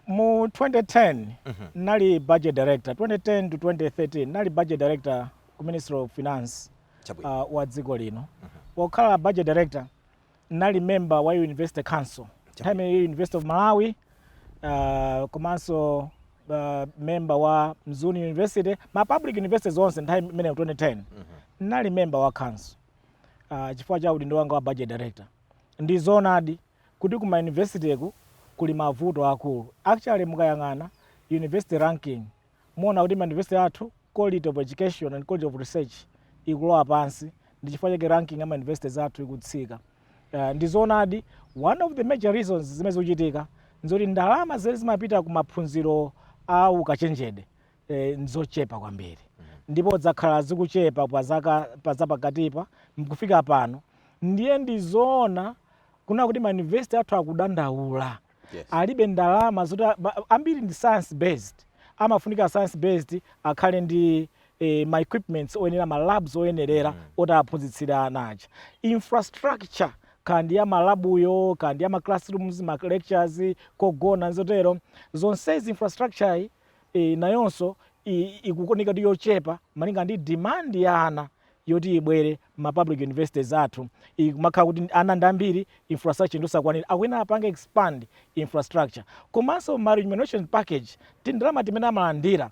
Mu 2010 nali budget director, 2010 to 2013 nali budget director ku Ministry of Finance wa dziko lino. Pokhala budget director, nali member wa University Council, nthawi imene University of Malawi, komanso member wa Mzuni University, ma public universities onse nthawi imene 2010 nali member wa council chifukwa cha udindo wanga wa budget director. Ndi zoonadi kuti kuma university ku kuli mavuto akulu. Actually, mukayang'ana university ranking, muona kuti ma university athu, quality of education and quality of research ikulowa pansi, ndi chifukwa chake ranking ya ma universities athu ikutsika. Ndi zoonadi, one of the major reasons zimene zikuchitika nzoti ndalama zimene zimapita ku maphunziro a ukachenjede nzochepa kwambiri. Ndipo zakhala zikuchepa pa zaka pa zapakatipa mkufika pano. Ndiye ndizoona kuna kuti ma university athu akudandaula. Alibe ndalama zoti ambiri ndi science based, amafunika science based akhale ndi ma equipments oyenera, ma labs oyenerera oti aphunzitsira ana aja. Infrastructure, kandi ya ma lab yo, kandi ya ma classrooms, ma lectures, kogona, nzotero zonsezi, infrastructure iyi nayonso ikuoneka kuti yochepa malinga ndi demand ya ana yoti ibwere ma public universities athu. Ikumakhala kuti ana ndi ambiri, infrastructure ndosakwanira, akuyenera apange expand infrastructure. Komanso ma remuneration package, tindalama timene amalandira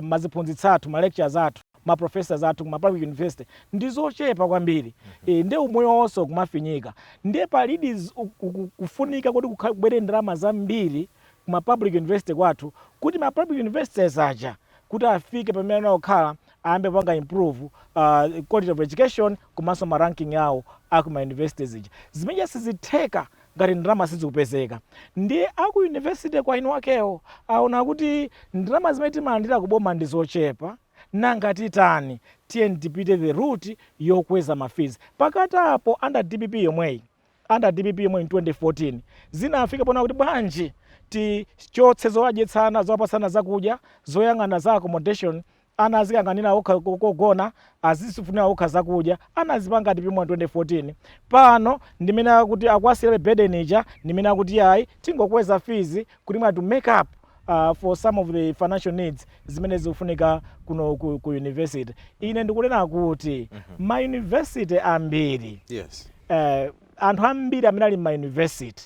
maziphunzitsi athu, ma lecturers athu, ma professors athu kuma public university ndizochepa kwambiri. Ndi umoyo wonso kumafinyika. Ndiye palidi kufunika kuti kubwere ndalama zambiri kuma public university kwathu, kuti ma public universities aja kuti afike pamene anakhala, ayambe kupanga improve quality of education komanso ma ranking awo akuma universities ija. Zimene sizitheka ngati ndalama sizikupezeka. Ndiye aku university kwa inu akewo aona kuti ndalama zimene timalandira kuboma ndi zochepa, nanga titani? Tiye tipite the route yokweza ma fees. Pakati apo, under DPP yomweyi, under DPP yomwe in 2014 zinafika pona kuti bwanji tichotse zowadyetsana, zowapatsana zakudya, zoyang'ana za accommodation, ana azikang'anira okha kogona, azizifunira okha zakudya. Ana azipanga DPP mwa 2014. Pano ndimene akuti akuwasiyira burden ija, ndimene akuti ayi, tingokweza fees kuti mwa to make up for some of the financial needs zimene zikufunika kuno ku university. Ine ndikunena kuti ma university ambiri, anthu ambiri amene ali ma university,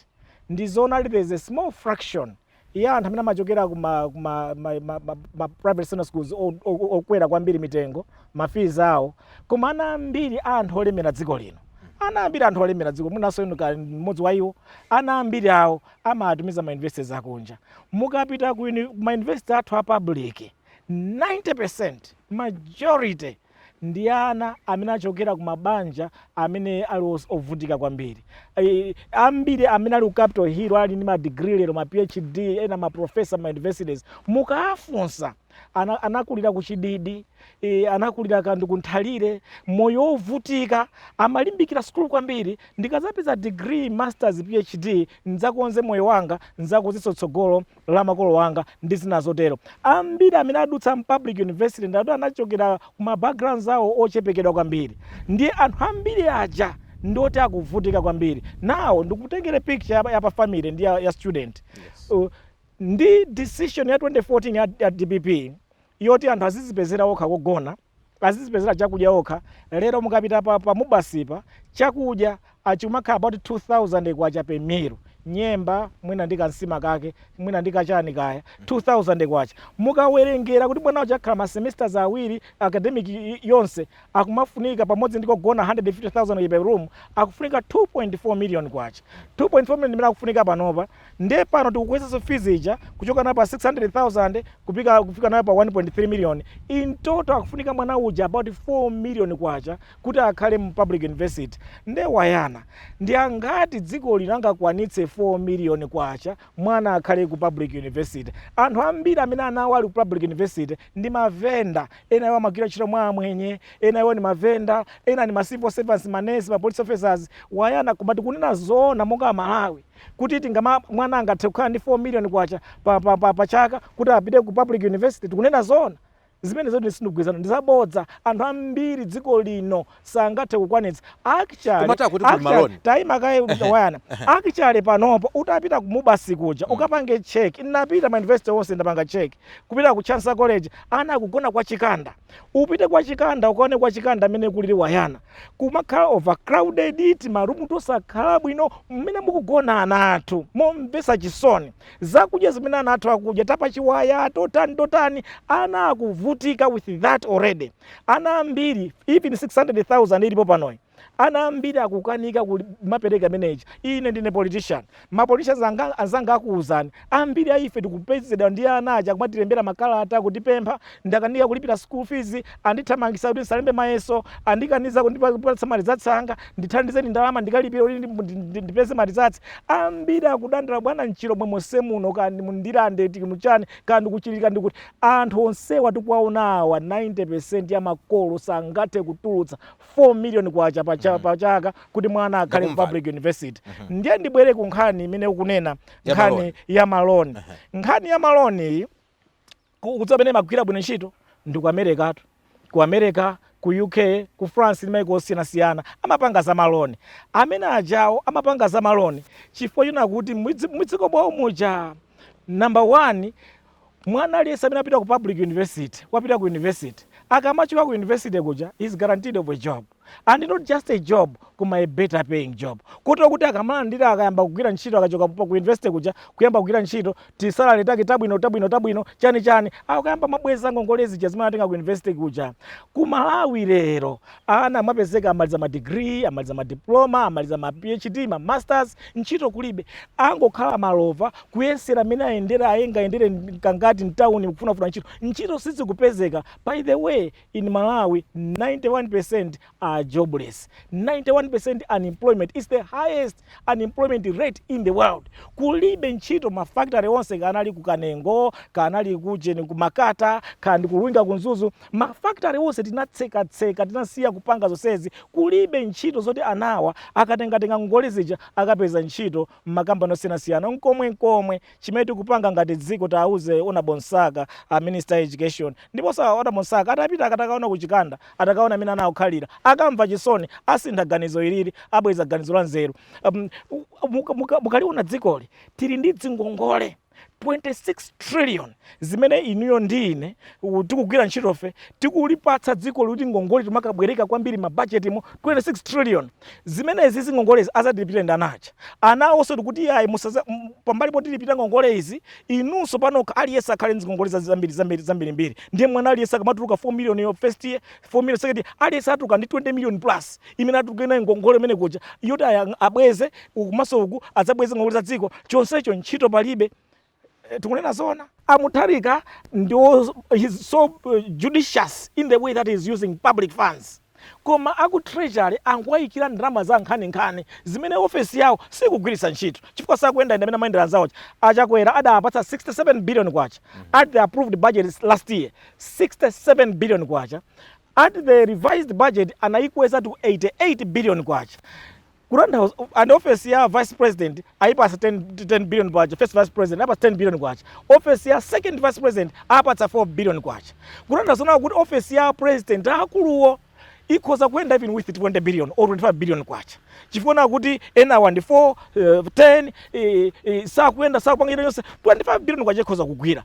ndizoona there is a small fraction ya anthu amene amachokera kuma, kuma ma private secondary schools okwera kwambiri mitengo, ma fees awo. Koma ana ambiri a anthu olemera dziko lino, ana ambiri anthu olemera dziko, mwinanso inu kali mmodzi wa iwo, ana ambiri awo amatumiza ma universities akunja. Mukapita ku ma university athu a public, 90%, majority ndi ana amene achokera ku mabanja amene ali ovutika kwambiri. Ambiri amene ali ku Capitol Hill, ali ndi ma degree lero, ma PhD, ena ma professor ma universities, mukafunsa anakulira ku Chididi, anakulira kandu kunthalire, moyo wovutika, amalimbikira sukulu kwambiri. Ndikadzapeza degree, masters, PhD, ndidzakonze moyo wanga, ndidzakonzenso tsogolo la makolo wanga ndi zina zotero. Ambiri amene adutsa public university ndatu anachokera kuma backgrounds awo ochepekedwa kwambiri. Ndiye anthu ambiri aja ndoti akuvutika kwambiri. Nawo ndikutengere picture ya pa family ndi ya student. Ndi decision ya 2014 ya DPP yoti anthu azizipezera okha kogona, azizipezera chakudya okha. Lero mukapita pa MUBAS pa chakudya achimakhala about 2000 kwacha per meal, nyemba mwina ndi kansima kake, mwina ndi kachani kaya, 2000 kwacha. Mukawerengera kuti mwana uja akhala ma semesters awiri, academic yonse, akumafunika pamodzi ndi kogona 150,000 per room, akufunika 2.4 million kwacha. 2.4 million imene akufunika panopa. Ndiye pano tikukwezaso fees ija kuchoka nayo pa 600,000 kufika nayo pa 1.3 million. In total akufunika mwana uja about 4 million kwacha kuti akhale mu public university. Nde wayana, ndi angati dziko lino angakwanitse 4 million kwacha mwana akhale ku public university? Anthu ambiri amene anawo ali ku public university ndi mavenda. Ena iwo amagwira ntchito mwa amwenye, ena iwo ni mavenda, ena ni ma civil servants, manesi, ma police officers. Wayana, koma tikunena zoona monga Amalawi kuti tingama mwana angathe kukhala ndi 4 million kwacha pa chaka kuti apite ku public university? Tikunena zoona, zimene zoti sindikugwirizana, ndizabodza. Anthu ambiri dziko lino sangathe kukwanitsa actually. Komatu akuti kuli Actually, maloni. Tayima kaye wayana. Actually panopo utapita ku MUBAS kuja ukapange check, napita ma university onse ndapanga check, kupita ku Chancellor College, ana akugona kwa Chikanda. Upite kwa Chikanda ukaone kwa Chikanda amene kulili, wayana, kumakhala overcrowded, tima room tosakhala bwino mmene mukugona ana athu, momvetsa chisoni. Zakudya zimene ana athu akudya tapachiwaya, totani totani, ana akuvutika with that already. Ana ambiri, even 600,000 ilipo panoyi, Ana ambiri akukanika kumapereka imeneyi. Ine ndine politician, ma politicians anzanga akuwuzani, ambiri a ife tikupezedwa ndi ana aja kumatilembera makalata kutipempha, "Ndakanika kulipira school fees, andithamangisa kuti ndisalembe mayeso, andikaniza kundipatsa ma results anga, ndithandizeni ndalama ndikalipira kuti ndipeze ma results." Ambiri akudandaula, bwana, mchilomwe monse muno, kandi mundilande muchani, kandi kuchilika, ndikuti anthu onsewa tikuwaona awa, 90% ya makolo sangathe kutulutsa 4 million kwacha pa chaka kuti mwana akhale ku Ndakumva. public university. Ndiye ndibwere ku nkhani imene ukunena, Ya nkhani maloni. ya maloni. Nkhani ya maloni iyi, kudziwa pamene imagwira bwino ntchito ndi ku America tu. Ku America, ku UK, ku France ndi maiko osiyanasiyana amapanga za maloni. Amene ajawo amapanga za maloni chifukwa chona kuti mudziko mwawo muja, number one, mwana aliyense amene apita ku public university, wapita ku university, akamachoka ku university kuja is guaranteed of a job, and not just a job, koma a better paying job, kotero kuti akamalandira, akayamba kugwira ntchito, akachoka ku university kuja kuyamba kugwira ntchito, ti salary take tabwino tabwino tabwino, chani chani, akayamba mabweza ngongole zija zimene atenga ku university kuja. Ku Malawi lero ana amapezeka amaliza ma degree, amaliza ma diploma, amaliza ma PhD, ma masters, ntchito kulibe, angokhala malova kuyesera amene ayendera, ayengayendere kangati mtawuni kufunafuna ntchito, ntchito sizikupezeka. By the way, in Malawi 91% are jobless. 91% unemployment is the highest unemployment rate in the world. Kulibe ntchito. Mafactory onse, kanali ku Kanengo, kanali kujeni ku Makata, kandi ku Luwinga, ku Mzuzu, mafactory onse tinatsekatseka, tinasiya kupanga zonsezi. Kulibe ntchito zoti anawa akatengatenga ngongole zija akapeza ntchito mmakampani osiyanasiyana. Nkomwe nkomwe chimene tikupanga ngati dziko, tauze Honorable Msaka, a Minister Education, ndiponso Honorable Msaka atapita akatakaona kuchikanda, atakaona amene anakukhalira, akamva chisoni, asintha ganizo ilili, abweza ganizo la nzeru. Mukaliona dzikoli, tili ndi dzingongole 26 trillion zimene inuyo ndi ine tikugwira ntchitofe tikulipatsa dziko likuti ngongole timakabwereka kwambiri mabhajetimo. 26 trillion zimenezi, zingongolezi azatilipire ndi anacha. Ana awonso tikuti ayi, pambali potilipira ngongole izi, inunso panokha aliyense akhale ndi ngongole zambiri zambiri zambirimbiri. Ndiye mwana aliyense akamatuluka 4 million yo first year, 4 million second year, aliyense atuluka ndi 20 million plus imene atuluka nayo ngongole imene kuja yoti abweze uku, maso uku adzabweze ngongole za dziko. Chonsecho ntchito palibe. Tikunena zona, Amutharika ndiwo, he's so judicious in the way that he's using public funds, koma aku Treasury angoyikira ndalama za nkhaninkhani zimene ofesi yawo sikugwiritsa ntchito chifukwa sakuyenda amene amayendera anzawo. Achakwera adapatsa 67 billion kwacha at the approved budget last year, 67 billion kwacha. At the revised budget anayikweza to 88 billion kwacha. Kutanthauza, and office ya vice president ayipasa 10, 10 billion kwacha, first vice president ayipasa 10 billion kwacha, office ya second vice president apatsa 4 billion kwacha. Kutanthauza nawo kuti office ya president akuluwo ikhoza kuyenda even with 20 billion or 25 billion kwacha, chifukwa na kuti enawa ndi 4, 10, sakuyenda, sakupanga yonse, 25 billion kwacha ikhoza kugwira.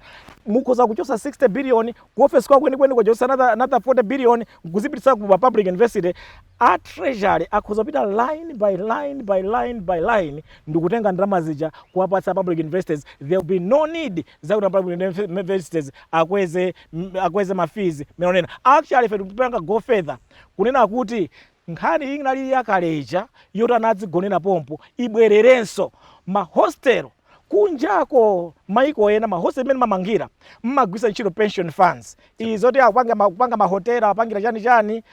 Mukhoza kuchosa 60 billion ku office kwa kwenikweni, kwachosa another 40 billion kuzipitisa ku public university. A Treasury akhoza kupita line by line by line by line ndikutenga ndalama zija kuwapatsa public universities. There will be no need zakuti public universities akweze ma fees menonena. Actually, ife tikupanga go further kunena kuti nkhani iyi inali yakaleja yoti anadzigonera pompo, ibwererenso. Mahostel kunjako, maiko ena, mahostel imene mamangira mmagwisa ntchito pension funds. Izi zoti akupanga mahotela, apangira chani chani,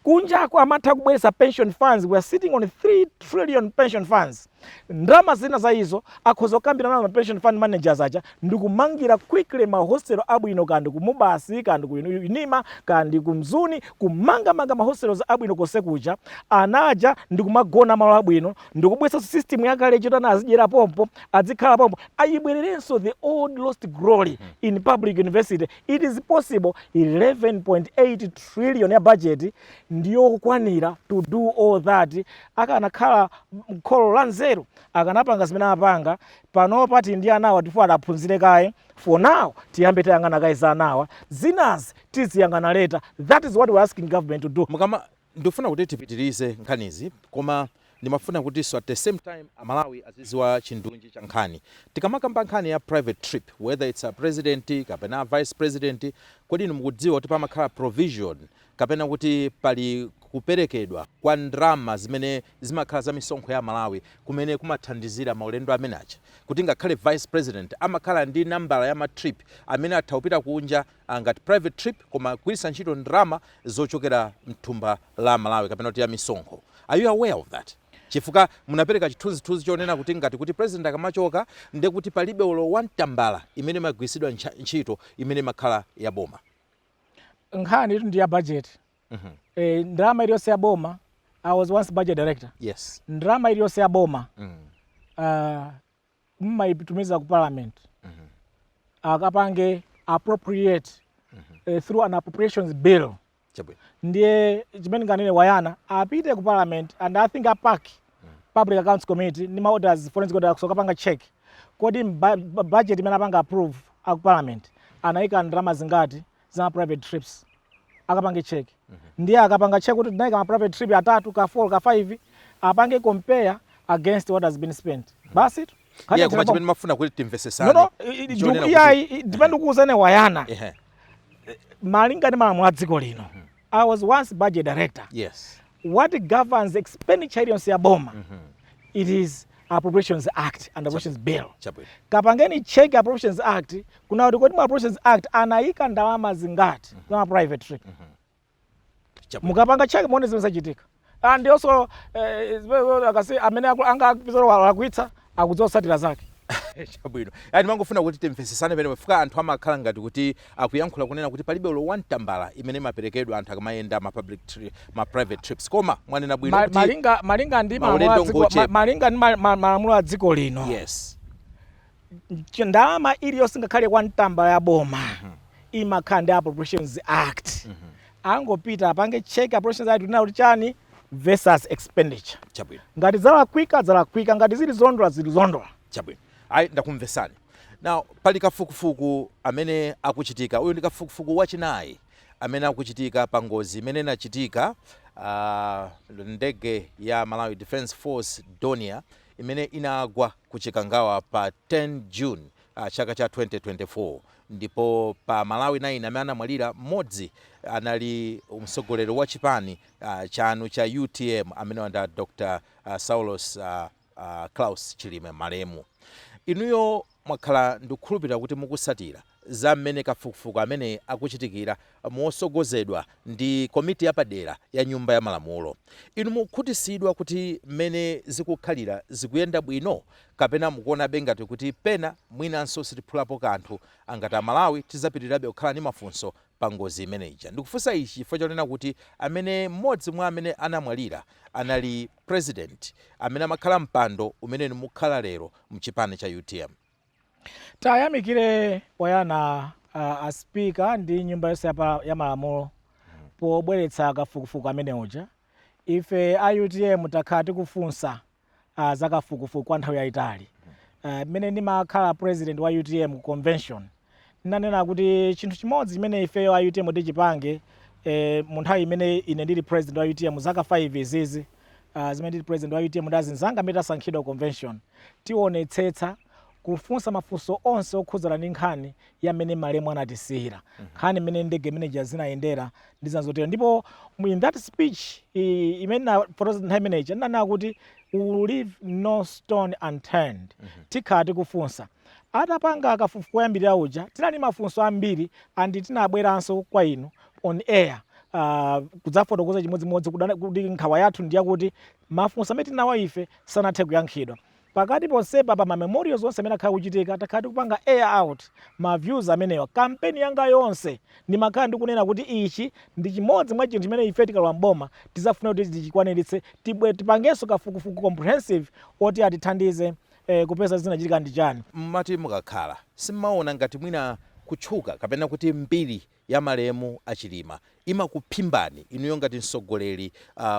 kunjako amatha kubweretsa pension funds. We are sitting on 3 trillion pension funds. Ndalama zina za izo akhoza kukambirana nawo ma pension fund managers aja ndikumangira quickly mahostel abwino, kandi ku MUBAS, kandi ku UNIMA, kandi ku Mzuni, kumangamanga mahostels abwino konse kuja, anaja ndikumagona malo abwino, ndikubweretsa system yakale choti ana azidyera pompo, azikhala pompo. Ayibwererenso the old lost glory in public university. It is possible. 11.8 trillion ya budget ndiyokwanira to do all that. Akanakhala kholo la nzeru akanapanga zimene apanga panopa. Tili ndi anawa, tifuna adaphunzire kaye. For now tiyambe tayang'ana kaye za anawa, zinazi tiziyang'ana later. That is what we're asking government to do. Mukama, ndikufuna kuti tipitirize nkhanizi, koma Ndimafuna kutinso at the same time Amalawi aziziwa chindunji cha nkhani. Tikamakamba nkhani ya private trip, whether it's a president kapena a vice president, kodi inu mukudziwa kuti pamakhala provision kapena kuti pali kuperekedwa kwa ndalama zimene zimakhala za misonkho ya Malawi kumene kumathandizira maulendo amene aja, kuti ngakhale vice president amakhala ndi nambala ya ma trip amene atha kupita kunja ngati private trip, koma kugwiritsa ntchito ndalama zochokera mthumba la Malawi kapena kuti ya misonkho? Are you aware of that? Chifukwa munapereka chithunzithunzi chonena kuti ngati kuti president akamachoka, ndiye kuti palibe olo wamtambala imene imagwiritsidwa ntchito imene imakhala ya boma. Nkhani itu ndi ya budget. Ndalama iliyonse ya boma, I was once budget director, ndalama iliyonse ya boma mmayitumiza ku parliament akapange appropriate through an appropriations bill. Ndiye chimene nganene wayana, apite ku parliament and I think a PAC, Public Accounts Committee, ndi ma auditors, forensic auditors, akapanga check kodi budget imene apanga approve aku parliament anayika ndalama zingati za private trips. Akapange check. Ndiye akapanga check kuti tinayika ma private trip atatu, ka 4, ka 5, apange compare against what has been spent. Basi tu. Yeah, koma chimene mafuna kuti timvesesane No, chonena kuti- iyayi, ndimene ndikuwuzane wayana, malinga ndi malamulo a dziko lino, I was once budget director, what governs expenditure iliyonse ya boma, it is Appropriations Act and Appropriations Bill. Kapangeni check Appropriations Act kuna kuti kodi mu Appropriations Act anayika ndalama zingati za ma private trip. Mukapanga check muone zimene zachitika. And also akasi amene anga alakwitsa akudziwa zotsatira zake. Chabwino, yani mangofuna kuti timvesesane pene pafika anthu amakhala ngati kuti akuyankhula kunena kuti palibe olo wamtambala imene imaperekedwa anthu akamayenda ma private trips, koma mwanena bwino kuti Malinga ndi malamulo maulendo a dziko ngochepa. Malinga ndi malamulo a dziko lino, ndalama iliyonse ngakhale kwa mtambala ya boma imakhala ndi Appropriations Act. Angopita apange check Appropriations Act kunena kuti chani versus expenditure. Ngati zalakwika, zalakwika. Ngati zili zolondola, zili zolondola. Chabwino, ayi, ndakumvesani. Now, pali kafukufuku amene akuchitika. Uyu ndi kafukufuku wachinayi amene akuchitika pa ngozi imene inachitika, ndege ya Malawi Defence Force Dornier imene inagwa ku Chikangawa pa 10 June chaka cha 2024, ndipo pa Malawi 9 amene anamwalira, mmodzi anali mtsogoleri wa chipani chanu cha UTM, amene wanda Dr Saulos Klaus Chilima malemu. Inuyo mwakhala, ndikukhulupirira kuti mukusatira za mmene kafukufuku amene akuchitikira mosogozedwa ndi komiti yapadera ya Nyumba ya Malamulo. Inu mukukhutisidwa kuti mmene zikukhalira zikuyenda bwino, kapena mukuonabe ngati kuti pena mwinanso sitiphulapo kanthu, angati Amalawi tizapitirirabe kukhala ndi mafunso pa ngozi imene ija? Ndikufunsa ichi chifukwa chonena kuti amene mmodzi mwa amene anamwalira anali president amene amakhala mpando umene inu mukhala lero mchipani cha UTM. Tayamikire wayana a speaker ndi nyumba yonse ya malamulo pobweretsa kafukufuku amene uja. Ife a UTM takhala tikufunsa za kafukufuku kwa nthawi yayitali. Mmene ndimakhala president wa UTM, ku convention ndinanena kuti chinthu chimodzi chimene ifeyo a UTM tichipange mu nthawi imene ine ndili president wa UTM, zaka 5 izizi zimene ndili president wa UTM ndi azinzanga amene tasankhidwa ku convention, tionetsetsa kufunsa mafunso onse okhudzana ndi nkhani ya mmene malemu anatisiyira, nkhani imene ndege imene zinayendera ndi zina zotero. Ndipo in that speech imene nafotokoza nthawi imeneyi, ndinanena kuti we will leave no stone unturned, tikhala tikufunsa. Atapanga kafukufuku koyambirira uja, tinali mafunso ambiri and tinabweranso kwa inu on air kudzafotokoza chimodzimodzi kuti nkhawa yathu ndiyakuti mafunso amene tinawo ife sanathe kuyankhidwa. Pakati ponsepa, pa ma memorials onse amene akhala kuchitika, takhala tikupanga air out ma views amenewa. Kampeni yanga yonse ndimakhala ndikunena kuti ichi ndi chimodzi mwa chinthu chimene ife tikalowa mboma tizafuna kuti tichikwaniritse, tibwe tipangenso kafukufuku comprehensive oti atithandize kupeza zinachitika ndi chani. Mmati mukakhala, simmaona ngati mwina kutchuka kapena kuti mbiri ya malemu aChilima imakuphimbani inuyo ngati mtsogoleri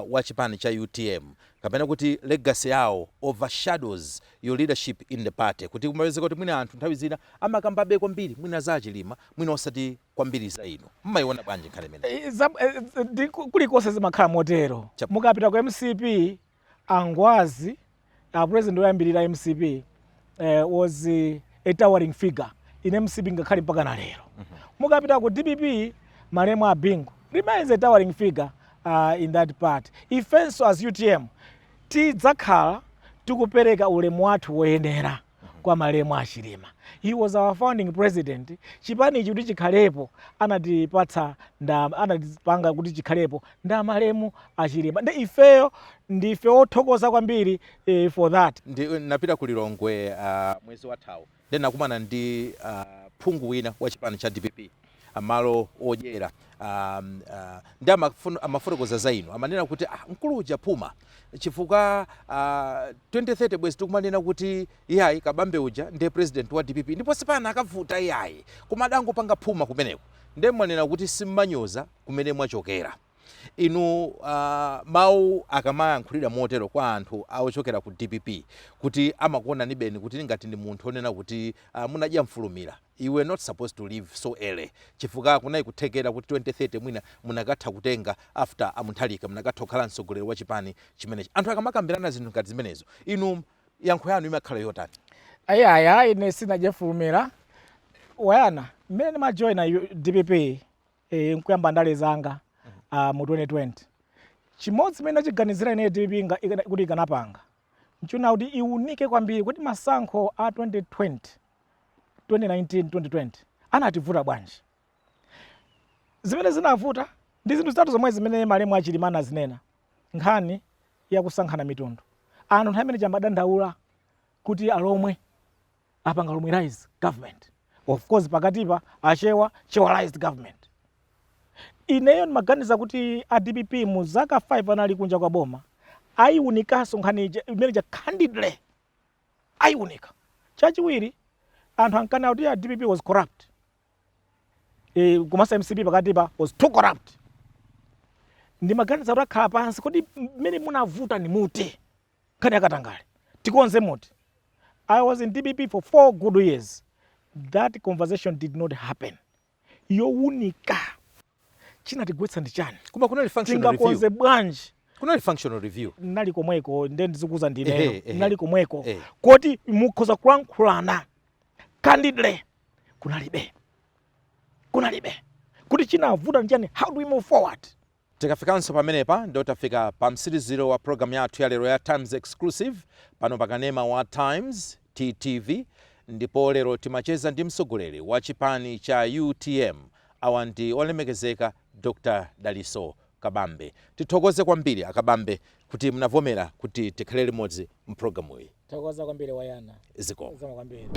wa chipani cha UTM, kapena kuti legacy yawo overshadows your leadership in the party, kuti kumapezeka kuti mwina anthu nthawi zina amakambabe kwambiri mwina za aChilima, mwina osati kwambiri za inu? Mmayiona bwanji nkhani imeneyi? Kulikonse zimakhala motero. Mukapita ku MCP Angwazi, president oyambirira MCP, was a towering figure in MCP ngakhale mpaka na lero. Mukapita ku DPP, malemu a Bingu remains a towering figure in that part. Ifenso as UTM tidzakhala tikupereka ulemu wathu woyenera kwa malemu Achilima. He was our founding president. Chipanichi kuti chikhalepo, anatipatsa nda anatipanga kuti chikhalepo nda malemu Achilima. Ndi ifeyo ndife othokoza kwambiri for that. Ndi napita ku Lilongwe mwezi wathawu, ndi nakumana ndi phungu wina wa chipani cha DPP amalo odyera, ndi amafotokoza za inu. Amanena kuti, ah, mkulu uja phuma, chifukwa 2030 bwezi tikumanena kuti iyayi, Kabambe uja ndiye president wa DPP, ndipo sipana akavuta iyayi, koma adangopanga phuma kumeneko. Ndiye mwanena kuti simmanyoza kumene mwachokera inu. Mawu akamayankhulira motero kwa anthu aochokera ku DPP, kuti amakuonani beni kuti ngati ndi munthu onena kuti munadya mfulumira, you were not supposed to leave so early, chifukwa kunali kuthekera kuti 2030 mwina munakatha kutenga after aMutharika, munakatha kukhala mtsogoleri wa chipani chimenechi. Anthu akamakambirana zinthu ngati zimenezo, inu yankho yanu imakhala yotani? Ayaya, ine sinajefulumira wayana. Mmene ndimajoyina DPP, nkuyamba ndale zanga mu 2020, chimodzi chimene ndachiganizira ine DPP kuti ikanapanga nchuna kuti iwunike kwambiri kuti masankho a 2020, 2019, 2020 anativuta bwanji. Zimene zinavuta ndi zinthu zitatu zomwe zimene malemu Achilima anazinena: nkhani yakusankhana mitundu, anthu nthawi imene chamadandaula kuti Alomwe apanga Lomwerize government, of course pakatipa Achewa, Chewalized government. Ineyo ndimaganiza kuti a DPP mu zaka 5 anali kunja kwa boma ayiwunikanso nkhani imene cha candidly ayiwunika. Chachiwiri, anthu ankana kuti a DPP was corrupt, komanso MCP pakatipa was too corrupt. Ndimaganiza kuti akhala pansi, kodi mmene munavuta ni muti? Nkhani yakatangale tikonze muti? I was in DPP for 4 good years. That conversation did not happen yowunika chinatigwetsa ndi chani. Koma kunali functional review. Tingakonze bwanji? Kunali functional review. Nali komweko, nde ndizikuza ndineyo. Ehe, ehe. Nali komweko. Koti mukhoza kulankhulana candidly, kunalibe, kunalibe kuti chinavuta ndi chani, how do we move forward? Tikafikanso pamenepa, ndo tafika pa mtsiriziro wa programu yathu ya lero ya Times Exclusive pano pakanema wa Times TTV. Ndipo lero timacheza ndi mtsogoleri wa chipani cha UTM. Awa ndi olemekezeka Dr Dalitso Kabambe. Tithokoze kwambiri aKabambe kuti munavomera kuti tikhale limodzi mpulogalamu iyi. Thokoza kwambiri, wayana. Zikomo. Zikomo kwambiri.